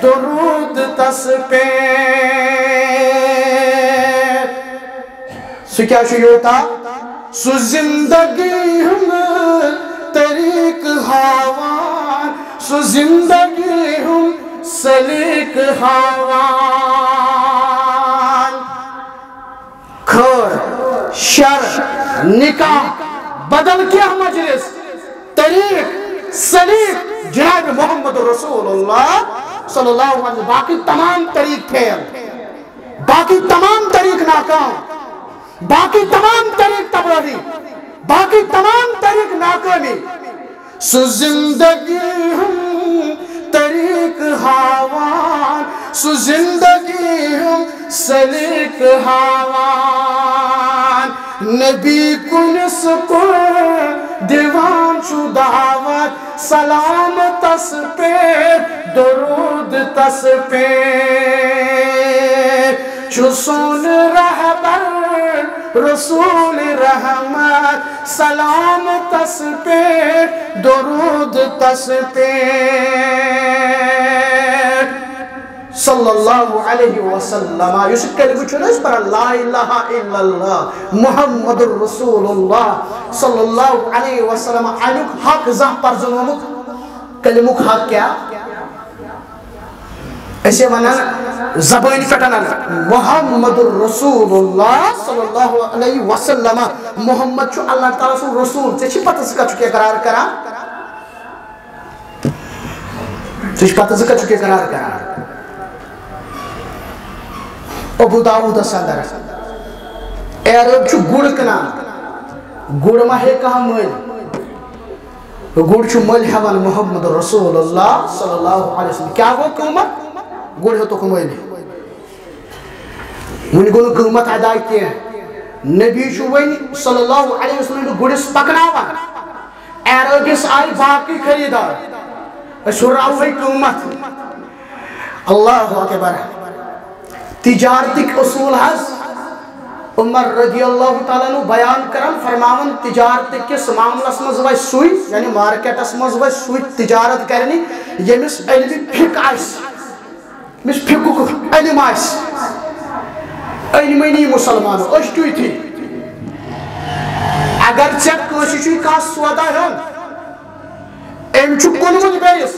درود تس پہ۔ سُہ کیٛاہ چھُ یوٗتاہ؟ سُہ زندگی ہُنٛد طریٖقہٕ ہاوان، سُہ زندگی ہُنٛد سلیٖقہٕ ہاوان۔ خٲر، شر، نکاح، بدل کینٛہہ مجلس، طریق، سلیق، جناب محمد رسول اللہ صلی اللہ علیہ وسلم، باقی تمام طریق فیل۔ باقی تمام طریق ناکام، باقی تمام طریق تباہی، باقی تمام طریق ناکامی۔ سُہ زندگی ہُنٛد طریق ہاوان، سُہ زندگی ہُنٛد سلیق ہاوان۔ نبی کُنس کُن دِوان چھُ دعوت، سلام تس پہ، درود تس پہ۔ چھُ سون رہبر رسول رحمت، سلام تس پہ، درود تس پہ۔ صلی اللہ علیہ وسلم۔ یُس یہِ کلمہٕ چھُ نہ أسۍ پران، لا الہ الا اللہ محمد رسول اللہ صلی اللہ علیہ وسلم، اَمیُک حق زانٛہہ پرزنومُت؟ کلمُک حق کیٛاہ؟ أسۍ ونان زبٲنۍ پٮ۪ٹھ انان محمد رسول اللہ صلی اللہ علیہ وسلم، محمد چھُ اللہ تعالیٰ سُنٛد رسول۔ ژےٚ چھِ پتہ ژٕ کتھ چھُکھ اقرار کران؟ ژےٚ چھِ پتہ ژٕ کتھ چھُکھ اقرار کران؟ ابو داؤدس اندر عرب چھُ گُر کٕنان، گُر ما ہیٚیہِ کانٛہہ مٔلۍ؟ گُر چھُ مٔلۍ ہٮ۪وان محمد رسول اللہ صلی اللہ علیہ وسلم۔ کیٛاہ گوٚو قۭمتھ؟ گُر ہیوٚتُکھ مٔلۍ۔ وُنہِ گوٚو نہٕ قۭمتھ ادا کینٛہہ۔ نبی چھُ وۄنۍ صلی اللہ علیہ وسلم گُرِس پکناوان۔ عربس آیہِ باقٕے خریٖدار، أسۍ ہُراوہے قۭمتھ۔ اللہ اکبر۔ تجارتٕکۍ اصوٗل حظ عمر رضی اللہ تعالیٰ عنہ بیان کران، فرماوان، تجارت کِس معاملس منٛز وَسہِ سُے، یعنی مارکیٹس منٛز وَسہِ سُے تجارت کرنہِ، ییٚمِس علمِ فقہ آسہِ، ییٚمِس فقہُک علم آسہِ، أنۍ مٔنی مسلمانو، أسۍ چھِ تُہۍ تھی۔ اگر ژےٚ کٲنٛسہِ چھُے کانٛہہ سودا ہیوٚن، أمۍ چھُ کُنمُت بیٚیِس،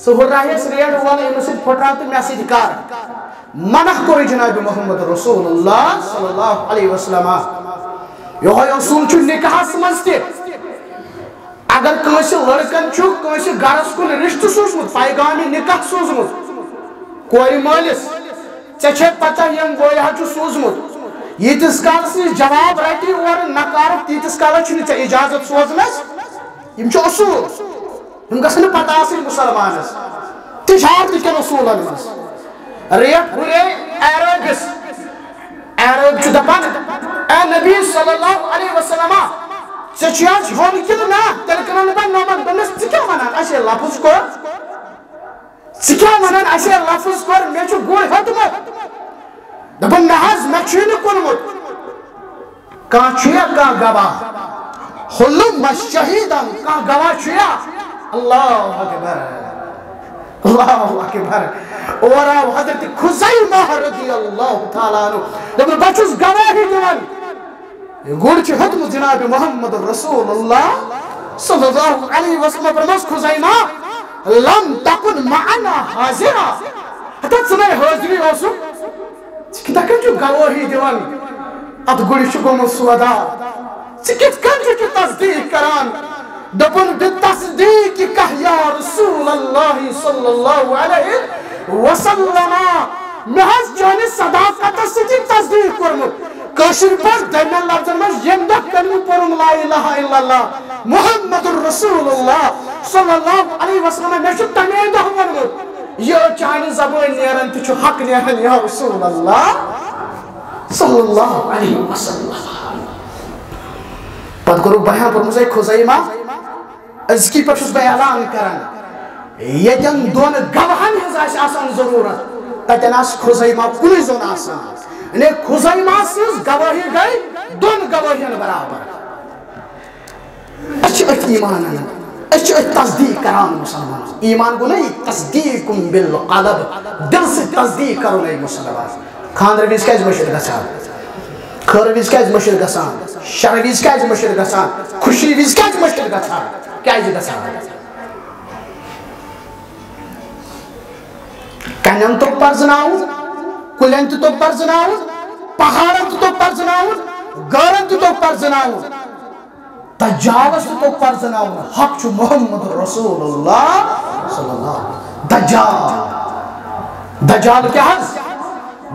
ژٕ ہُراہس ریٹ وول أمِس سۭتۍ پھُٹراو تہٕ مےٚ سۭتۍ کر۔ منع کوٚرُے جناب محمد رسول اللہ صلی اللہ علیہ وسلم۔ یہوے اصوٗل چھُ نکاحس منٛز تہِ۔ اگر کٲنٛسہِ لڑکن چھُ کٲنٛسہِ گرس کُن رشتہٕ سوٗزمُت، پیغامِ نکاح سوٗزمُت کورِ مٲلِس، ژےٚ چھے پتہ ییٚمۍ بٲے ہا چھُ سوٗزمُت، ییٖتِس کالس نہٕ جواب رٹی اورٕ نکارُک، تیٖتِس کالس چھُنہٕ ژےٚ اجازت سوزنس۔ یِم چھِ اصوٗل۔ یِم گژھن نہٕ پتہ آسٕنۍ مُسلمانس۔ تجارت کٮ۪ن اصوٗلن منٛز ریٹ ہُرے عربس۔ عرب چھُ دپان، اے نبی صلی اللہ علیہ وسلم، ژےٚ چھُے آز ہیوٚن کِنہٕ نہ؟ تیٚلہِ کٕنن بہٕ نمن۔ دوٚپنس، ژٕ کیٛاہ ونان؟ اَسہِ ہے لفظ کوٚر۔ ژٕ کیٛاہ ونان؟ اَسہِ ہے لفظ کوٚر، مےٚ چھُ گُر ہیوٚتمُت۔ دپان، نہ حظ، مےٚ چھُے نہٕ کُنمُت۔ کانٛہہ چھُیا کانٛہہ گواہ؟ حلم شہیدن، کانٛہہ گواہ چھُیا؟ اللہ اکبر، اللہ اکبر۔ اور آو حضرت خزیمہ رضی اللہ تعالیٰ عنہ، دوٚپُن، بہٕ چھُس گواہی دِوان، یہِ گُر چھُ ہیوٚتمُت جناب محمد رسول اللہ صلی اللہ علیہ وسلم۔ فرموس، خزیمہ، لم تکن معنا حاضرہ، ہتا ژٕ نے حٲضری اوسُکھ۔ ژٕ کِتھ کٔنۍ چھُکھ گوٲہی دِوان؟ اتھ گُرِس چھُ گوٚمُت سودا۔ ژٕ کِتھ کٔنۍ چھُکھ یہِ تصدیٖق کران؟ دوٚپُن، بِتصدیٖقِکَ یا رسول اللہ صلی اللہ علیہ وسلم۔ مےٚ حظ چٲنِس صداقتس سۭتۍ یہِ تصدیٖق کوٚرمُت۔ کٲشِر پٲٹھۍ دٔرمٮ۪ن لفظن منٛز ییٚمہِ دۄہ کلمہٕ پوٚرُم لا الہ الا اللہ محمد رسول اللہ صلی اللہ علیہ وسلم، مےٚ چھُ تَمے دۄہ ووٚنمُت، یہِ چانہِ زبٲنۍ نیران تہِ چھُ حق نیران یا رسول اللہ صلی اللہ علیہ وسلم۔ پتہٕ کوٚرُکھ بیان، کوٚرمُت، اے خزیمہ، أزکی پٮ۪ٹھ چھُس بہٕ اعلان کران، ییٚتٮ۪ن دۄن گواہن ہٕنٛز آسہِ آسان ضروٗرت، تتٮ۪ن آسہِ خزیمہ کُنُے زوٚن آسان۔ یعنی خزیمہ سٕنٛز گوٲہی گٔے دۄن گوٲہین برابر۔ أسۍ چھِ أتھۍ ایمان انان، أسۍ چھِ أتھۍ تصدیٖق کران مُسلمانس۔ ایمان گوٚو نہ یہِ تصدیٖق بالقلب، دِلہٕ سۭتۍ تصدیٖق کرُن اے مُسلمان۔ خانٛدرٕ وِزِ کیٛازِ مٔشِتھ گژھان؟ خٲرٕ وِزِ کیٛازِ مٔشِتھ گژھان؟ شرٕ وِزِ کیٛازِ مٔشِتھ گژھان؟ خوشی وِزِ کیٛازِ مٔشِتھ گژھان؟ کیٛازِ گژھان؟ کنٮ۪ن توٚگ پرزٕناوُن، کُلٮ۪ن تہِ توٚگ پرزٕناوُن، پہاڑن تہِ توٚگ پرزٕناوُن، غٲرن تہِ توٚگ پرزٕناوُن، دجالس تہِ توٚگ پرزٕناوُن۔ حق چھُ محمد رسول اللہ صلی اللہ علیہ وسلم۔ دجال، دجال کیٛاہ حظ؟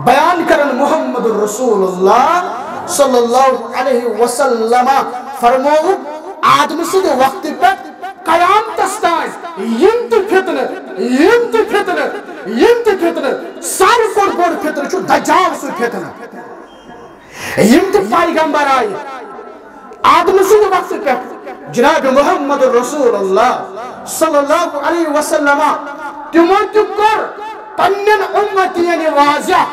بیان کرن محمد رسول اللہ صلی اللہ علیہ وسلم فرمووُکھ، آدمہٕ سٕنٛدِ وقتہٕ پٮ۪ٹھ قیامتس تام یِم تہِ فتنہٕ، یِم تہِ فتنہٕ، یِم تہِ فتنہٕ، ساروی کھۄتہٕ بوٚڑ فتنہٕ چھُ دجال سُنٛد فتنہٕ۔ یِم تہِ پیغمبر آیہِ آدمہٕ سٕنٛدِ وقتہٕ پٮ۪ٹھ، جناب محمد رسول اللہ صلی اللہ علیہ وسلم، تِمو تہِ کوٚر پننٮ۪ن امتین واضح،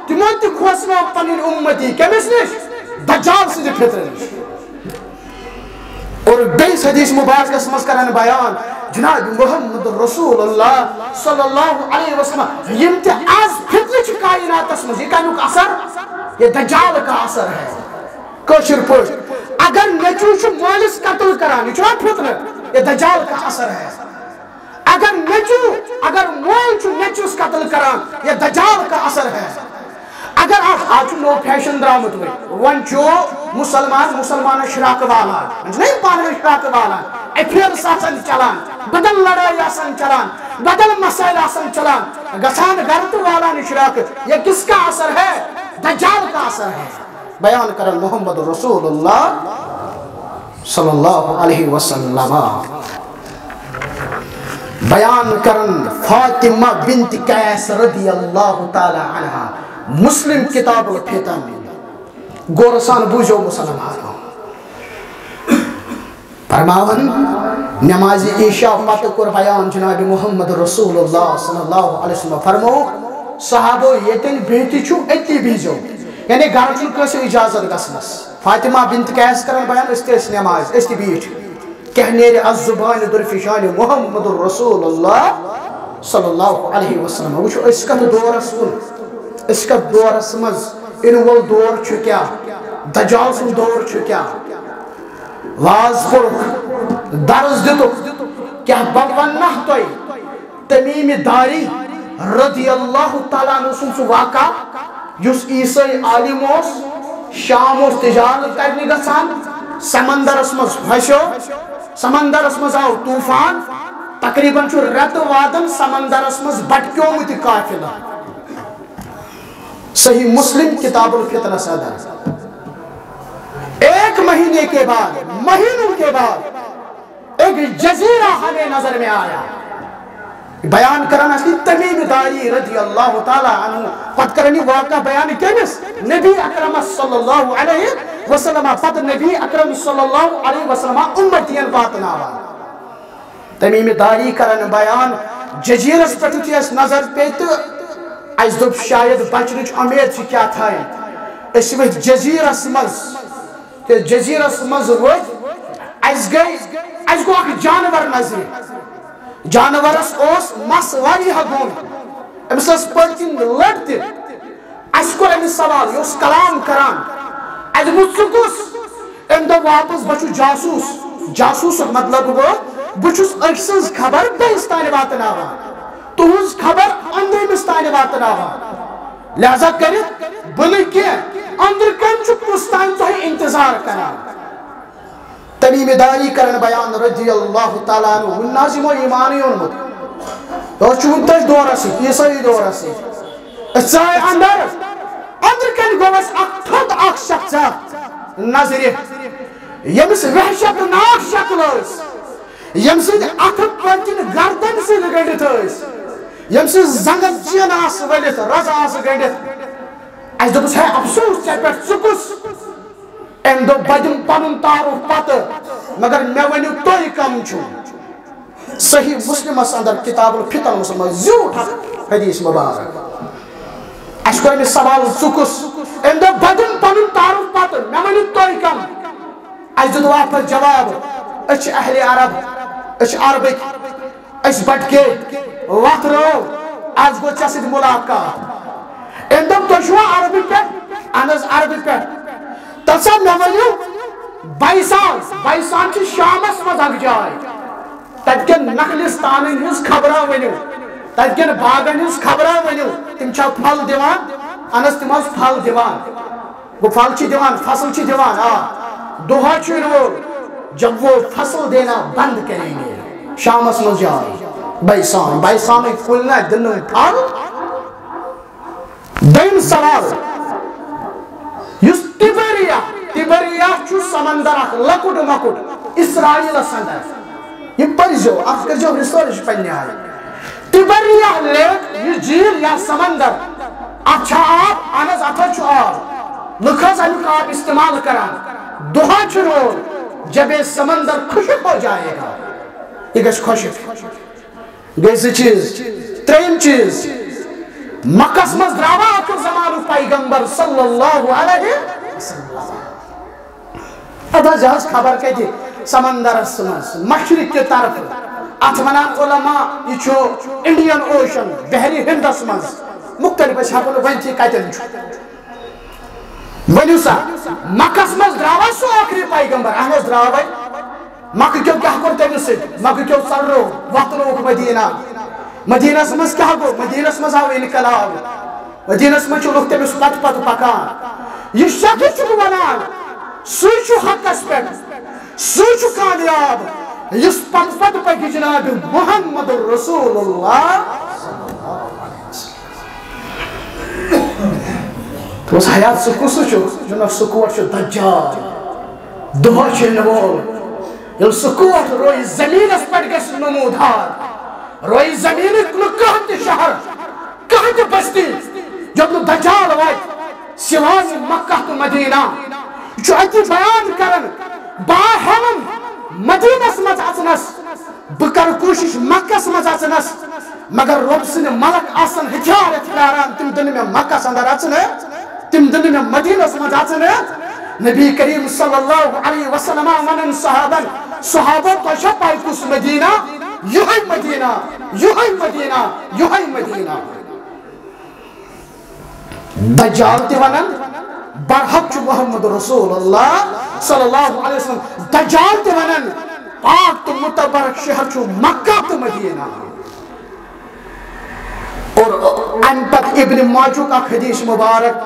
تِمو تہِ کھوژنٲو پنٕنۍ امتی کٔمِس نِش؟ دجال سٕنٛدِ فتنہٕ نِش۔ اور بیٚیِس حدیث مبارکس منٛز کران بیان جناب محمد رسول اللہ صلی اللہ علیہ وسلم، یِم تہِ آز فتنہٕ چھِ کائناتس منٛز، یہِ کمیُک اثر؟ یہ دجال کا اثر ہے۔ کٲشِر پٲٹھۍ، اگر نیٚچوٗ چھُ مٲلِس قتل کران، یہِ چھُنہ فتنہٕ؟ یہ دجال کا اثر ہے۔ اگر نیٚچوٗ، اگر مول چھُ نیٚچوِس قتل کران، یہ دجال کا اثر ہے۔ اگر اکھ، آز چھُ نوٚو فیشن درٛامُت وۄنۍ، وۄنۍ چھُ مُسلمان مُسلمانس شراکہٕ والان، وۄنۍ چھِنہ یِم پانہٕ ؤنۍ شراکہٕ والان، افیئرس آسان چلان، بدل لڑٲے آسان چلان، بدل مسائل آسان چلان، گژھان گرٕ تہٕ والان شراکہٕ۔ یہ کس کا اثر ہے؟ دجال کا اثر ہے۔ بیان کرن محمد رسول اللہ صلی اللہ علیہ وسلم۔ بیان کرن فاطمہ بنت قیس رضی اللہ تعالی عنہا، مسلم کتاب الفتن۔ غور سان بوٗزِو مسلمانو۔ فرماوان، نماز عشاء پتہٕ کوٚر بیان جناب محمد رسول اللہ صلی اللہ علیہ وسلم، فرمووُکھ، صحابو، ییٚتٮ۪ن بِہِتھ چھُو أتی بِہزیو، یعنی گرٕ چھُنہٕ کٲنٛسہِ اجازت گژھنس۔ فاطمہ بنت قیس کران بیان، أسۍ تہِ ٲسۍ نماز، أسۍ تہِ بیٖٹھۍ۔ کیٛاہ نیرِ از زبانہِ درفشانِ محمد رسول اللہ صلی اللہ علیہ وسلم۔ وٕچھو أسۍ کتھ دورس کُن، أسۍ کتھ دورس منٛز، یِنہٕ وول دور چھُ کیٛاہ، دجال سُنٛد دور چھُ کیٛاہ۔ واز پوٚرُکھ، درس دِتُکھ، کیٛاہ بہٕ ونناہ تۄہہِ تمیم داری رضی اللہ تعالیٰ عنہ سُنٛد سُہ واقعہ، یُس عیسٲئی عالم اوس، شام اوس تجارت کرنہِ گژھان، سمندرس منٛز پھسیو، سمندرس منٛز آو طوفان، تقریباً چھُ رٮ۪تہٕ وادن سمندرس منٛز بٹکیومُت یہِ قافلہٕ۔ صحیح مسلم کتاب الفتنس اندر، ایک مہینے کے بعد، مہینوں کے بعد، ایک جزیرہ ہمیں نظر میں آیا۔ بیان کران اَسہِ تمیم داری رضی اللہ تعالیٰ عنہ، پتہٕ کران یہِ واقعہ بیان کٔمِس؟ نبی اکرم صلی اللہ علیہ وسلم۔ پتہٕ نبی اکرم صلی اللہ علیہ وسلم امتین واتناوان۔ تمیم داری کران بیان، جزیرس پٮ۪ٹھ یُتھُے اَسہِ نظر پیٚیہِ تہٕ اَسہِ دوٚپ شاید بچنٕچ اُمید چھِ کیٛاہ تھایہِ۔ أسۍ ؤتھۍ جزیرس منٛز، تہٕ جزیرس منٛز ؤتھۍ، اَسہِ گٔے، اَسہِ گوٚو اکھ جانور نظرِ۔ جانورس اوس مس واریاہ گوٚن، أمِس ٲس پٔتۍ کِنۍ لٔٹ تہِ۔ اَسہِ کوٚر أمِس سوال، یہِ اوس کلام کران۔ اَسہِ دوٚپُس، "ژٕ کُس؟" أمۍ دوٚپ واپس، "بہٕ چھُس جاسوٗس۔" جاسوٗسُک مطلب گوٚو، بہٕ چھُس أکۍ سٕنٛز خبر بیٚیِس تانۍ واتناوان، تُہٕنٛز خبر أنٛدرِمِس تانۍ واتناوان۔ لہذا کٔرِتھ بہٕ نہٕ کینٛہہ، أنٛدرٕ کَنۍ چھُ کُس تانۍ تۄہہِ انتظار کران۔ تمیم داری کرن بیان رضی اللہ تعالیٰ عنہ، وُنہِ نہ حظ یِمو ایمانٕے اوٚنمُت۔ أسۍ چھِ وُنہِ تٔتھۍ دورس سۭتۍ، عیسٲئی دورس سۭتۍ۔ أسۍ ژاے اندر، أنٛدرٕ کنہِ گوٚو اَسہِ اکھ تھوٚد اکھ شخصا نظرِ، ییٚمِس وحشت ناک شکل ٲس، ییٚمہِ سٕنٛدِ اَتھٕ پٔتۍ کِنۍ گردن سۭتۍ گٔنڈِتھ ٲسۍ، ییٚمہِ سٕنٛز زنٛگن چینہٕ آسہٕ ؤلِتھ، رزٕ آسہٕ گٔنڈِتھ۔ اَسہِ دوٚپُس، "ہے افسوس ژےٚ پٮ۪ٹھ، ژٕ کُس؟" أمۍ دوٚپ، "بہٕ دِمہٕ پنُن تعارُف پتہٕ، مگر مےٚ ؤنِو تُہۍ کم چھِو؟" صحیح مسلمس اندر کتاب الفتن منٛز زیوٗٹھ اکھ حدیث مبارک۔ اَسہِ کوٚر أمِس سوال، "ژٕ کُس؟" أمۍ دوٚپ، "بہٕ دِمہٕ پنُن تعارُف پتہٕ، مےٚ ؤنِو تُہۍ کم؟" اَسہِ دیُت واپس جواب، "أسۍ چھِ اہلِ عرب، أسۍ چھِ عربٕکۍ۔" أسۍ بٹکے، وتھ رٲو، از گوٚو ژےٚ سۭتۍ ملاقات۔ أمۍ دوٚپ، "تُہۍ چھِوا عربہٕ پٮ۪ٹھ؟" "اہن حظ، عربہٕ پٮ۪ٹھ۔" "تَلہٕ سا مےٚ ؤنِو، بیسان، بیسان چھِ شامس منٛز اکھ جاے۔ تتہِ کٮ۪ن نخلستانن ہٕنٛز خبرا ؤنِو، تتہِ کٮ۪ن باغن ہٕنٛز خبرا ؤنِو، تِم چھا پھل دِوان؟" "اہن حظ، تِم حظ پھل دِوان۔" گوٚو پھل چھِ دِوان، فصل چھِ دِوان، آ۔ دۄہا چھُ یِنہٕ وول، "جب وہ فصل دینا بند کریں گے۔" شامس منٛز جاے، بیسان، بیسانٕکۍ کُلۍ نہ دِنہٕ پھل۔ دوٚیِم سوال، یُس تِبریا، تِبریا چھُ سمندر اکھ لۄکُٹ مۄکُٹ اسرائیلس اندر۔ یہِ پٔرۍزیو، اتھ کٔرۍزیو research پننہِ آیہِ۔ تِبریا لیک، یہِ جھیٖل یا سمندر، اتھ چھا آب؟ اہن حظ، اتھ حظ چھُ آب۔ لُکھ حظ امیُک آب استعمال کران۔ دعا چھُ رول، جب یہ سمندر خشک ہو جائے گا، یہِ گژھِ خۄشک۔ گٔے زٕ چیٖز۔ ترٛیٚیِم چیٖز، مکس منٛز درٛاوا ٲخر زمانُک پیغمبر صلی اللہ علیہ وسلم۔ ادا جہاز خبر کتہِ؟ سمندرس منٛز، مشرق کہِ طرفہٕ۔ اتھ ونان علماء، یہِ چھُ انڈین اوشن، بحری ہندس منٛز۔ مختلف، أسۍ ہٮ۪کو نہٕ ؤنتھٕے کتٮ۪ن چھُ۔ ؤنِو سا، مکس منٛز درٛاوا سُہ ٲخری پیغمبر؟ اہن حظ، درٛاوے۔ مکہٕ کیو کیٛاہ کوٚر تٔمِس سۭتۍ؟ مکہٕ کیو ژلروو، وۄتلووُکھ مدینہ۔ مدینس منٛز کیٛاہ گوٚو؟ مدینس منٛز آو انقلاب۔ مدینس منٛز چھِ لُکھ تٔمِس پتہٕ پتہٕ پکان۔ یہِ شخص چھُ ونان، سُے چھُ حقس پٮ۪ٹھ، سُہ چھُ کامیاب، یُس پتہٕ پتہٕ پکہِ جناب محمد رسول اللہ۔ دوٚپُس، حیات، سُہ کُس چھُ؟ دوٚپُن، سُہ کوٹ چھُ دجال، دۄہس چھُ یِنہٕ وول۔ ییٚلہِ سُہ کوٹ رویہِ زٔمیٖنس پٮ۪ٹھ گژھِ نمودار، رویہِ زٔمیٖنٕکۍ نہٕ کانٛہہ تہِ شہر، کانٛہہ تہِ بستی، یوٚت نہٕ دجال واتہِ۔ سوائے مکہ تہٕ مدینہ۔ یہِ چھُ اَتی بیان کران، بہٕ ہٮ۪من مدینس منٛز اژنس، بہٕ کرٕ کوٗشش مکس منٛز اژنس، مگر رۄب سٕنٛدۍ ملک آسن ہتھیار ہتھیاران، تِم دِنہٕ مےٚ مکس اندر اژنہٕ، تِم دِنہٕ مےٚ مدینس منٛز اژنہٕ۔ نبی کریم صلی اللہ علیہ وسلم ونان صحابن، صحابو، تۄہہِ چھا پاے کُس مدینہ؟ یِہوٚے مدینہ، یِہوٚے مدینہ، یِہوٚے مدینہ۔ دجال تہِ ونان، برحق چھُ محمد رسول اللہ صلی اللہ علیہ وسلم۔ دجال تہِ ونان، پاک تہٕ متبرک شہر چھُ مکہ تہٕ مدینہ۔ اور امہِ پتہٕ ابن ماجہُک اکھ حدیث مبارک،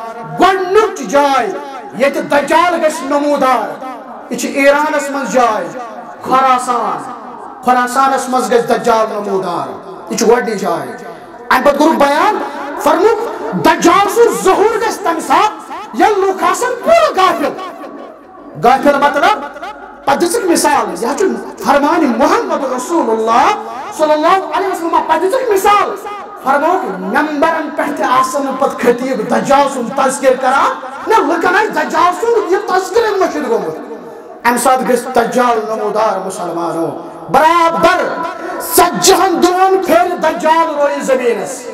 گۄڈٕنیُک جاے ییٚتہِ دجال گژھِ نمودار، یہِ چھِ ایرانس منٛز جاے، خراسان۔ خراسانس منٛز گژھِ دجال نمودار، یہِ چھِ گۄڈٕنِچ جاے۔ امہِ پتہٕ کوٚرُکھ بیان، فرمووُکھ، دجال سُنٛد ظہوٗر گژھِ تمہِ ساتہٕ، ییٚلہِ لُکھ آسن پوٗرٕ غافل۔ غافل مطلب، پتہٕ دِژٕکھ مثال، یہِ حظ چھُ فرمان محمد رسول اللہ صلی اللہ علیہ وسلم، پتہٕ دِژٕکھ مثال، فرمووُکھ، ممبرن پٮ۪ٹھ تہِ آسن نہٕ پتہٕ خطیب دجال سُنٛد تذکر کران، نہ لُکن آسہِ دجال سُنٛد یہِ تذکر مٔشِتھ گوٚمُت۔ امہِ ساتہٕ گژھِ دجال نمودار مسلمانو۔ برابر ژتجی ہن دۄہن پھیرِ دجال رویہِ زمینس۔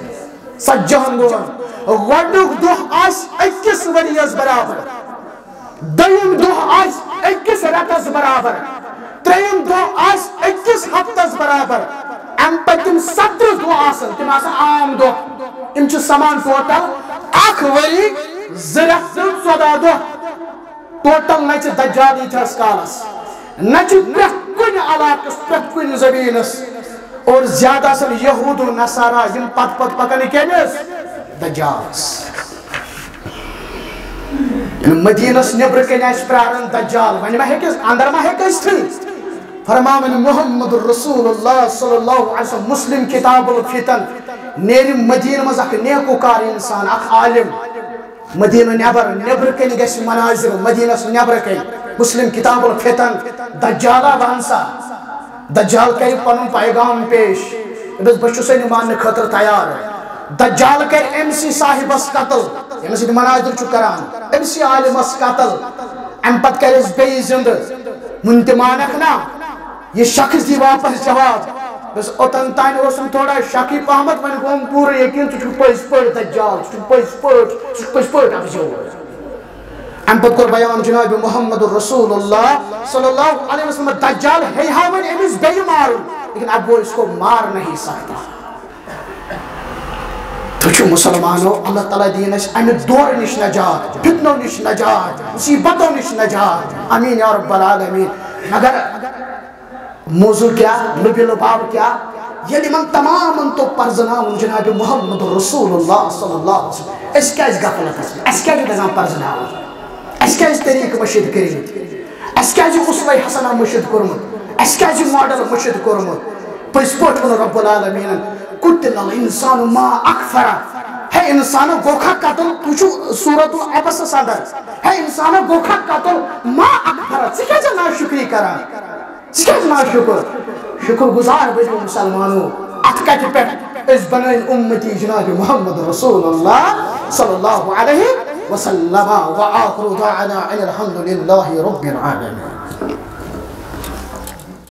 ژتجی ہن دۄہن۔ گۄڈنیُک دۄہ آسہِ أکِس ؤرِیس برابر۔ دوٚیِم دۄہ آسہِ أکِس رٮ۪تس برابر۔ ترٛیٚیِم دۄہ آسہِ أکِس ہفتس برابر۔ امہِ پتہٕ تِم سترٕہ دۄہ آسن، تِم آسن عام دۄہ۔ یِم چھِ سمان ٹوٹل اکھ ؤری، زٕ رٮ۪تھ تہٕ ژۄداہ دۄہ۔ ٹوٹل نژِ دجال ییٖتِہس کالس، نژِ پرٛٮ۪تھ کُنہِ علاقس، پرٛٮ۪تھ کُنہِ زٔمیٖنس۔ اور زیادٕ آسن یہوٗد و نصارا، یِم پتہٕ پتہٕ پکان کٔمِس؟ دجالس۔ ییٚلہِ مدیٖنس نیٚبرٕ کنہِ آسہِ پراران دجال، وۄنۍ ما ہیٚکہِ، اندر ما ہیٚکہِ ٲسِتھٕے؟ فرماوان محمد رسول اللہ صلی اللہ علیہ وسلم، مسلم کتاب الفتن، نیرِ مدیٖنہٕ منٛز اکھ نیکوکار انسان، اکھ عالم۔ مدینہ نیبر، نیبر کن گژھِ مناظر، مدینس نیبر کن۔ مسلم کتاب الفتن، دجالا ون سا، دجال کرِ پنن پیغام پیش، دپس بہٕ چھُسے نہٕ ماننہٕ خٲطرٕ تیار۔ دجال کرِ أمۍ سٕے صاحبس قتل، ییٚمِس سۭتۍ مناظر چھُ کران، أمۍ سٕے عالمس قتل، امہِ پتہٕ کرٮ۪س بیٚیہِ زندٕ، وُنہِ تہِ مانکھ نا؟ یہِ شخص دی واپس جواب۔ بس اوٚتن تانۍ اوسُم تھوڑا شکی پہمتھ، وۄنۍ گوٚوُم پوٗرٕ یقین، ژٕ چھُکھ پٔزۍ پٲٹھۍ دجال، ژٕ چھُکھ پٔزۍ پٲٹھۍ، ژٕ چھُکھ پٔزۍ پٲٹھۍ افضوٗل۔ امہِ پتہٕ کوٚر بیان جناب محمد رسول اللہ صلی اللہ علیہ وسلم، دجال ہے ہا وۄنۍ أمِس بیٚیہِ مارُن، لیکن اب وہ اس کو مار نہیں سکتا۔ تُہۍ چھِو مسلمانو، اللہ تعالیٰ دِیِن اَسہِ اَمہِ دورٕ نِش نجات، فتنو نِش نجات، مصیبتو نِش نجات۔ آمین یا رب العالمین۔ مگر موضوع کیٛاہ؟ لُبہِ لُباب کیٛاہ؟ ییٚلہِ یِمن تمامن توٚگ پرزٕناوُن جناب محمد رسول اللہ صلی اللہ علیہ وسلم، أسۍ کیٛازِ غفلتس منٛز؟ اَسہِ کیٛازِ دَزان پرزٕناوُن؟ اَسہِ کیٛازِ طریٖقہٕ مٔشیٖد کٔرمٕتۍ؟ اَسہِ کیٛازِ اسوہ حسنہ مٔشیٖد کوٚرمُت؟ اَسہِ کیٛازِ ماڈل مٔشیٖد کوٚرمُت؟ پٔزۍ پٲٹھۍ ووٚن رب العالمیٖنن، "قتل الانسان ما اکفرہ"۔ ہے انسان گوکھا قتل، وٕچھِو سورۃ العبسس اندر، ہے انسان گوکھا قتل، ما اکفر، ژٕ کیازِ ناشکری کران؟ ژٕ کیازِ ناشکر؟ شکر گزار بٔنِو مسلمانو، اتھ کتہِ پٮ۪ٹھ أسۍ بنٲوۍ امتی جناب محمد رسول اللہ صلی اللہ علیہ وسلم۔ وآخر دعوانا ان الحمد للہ رب العالمین۔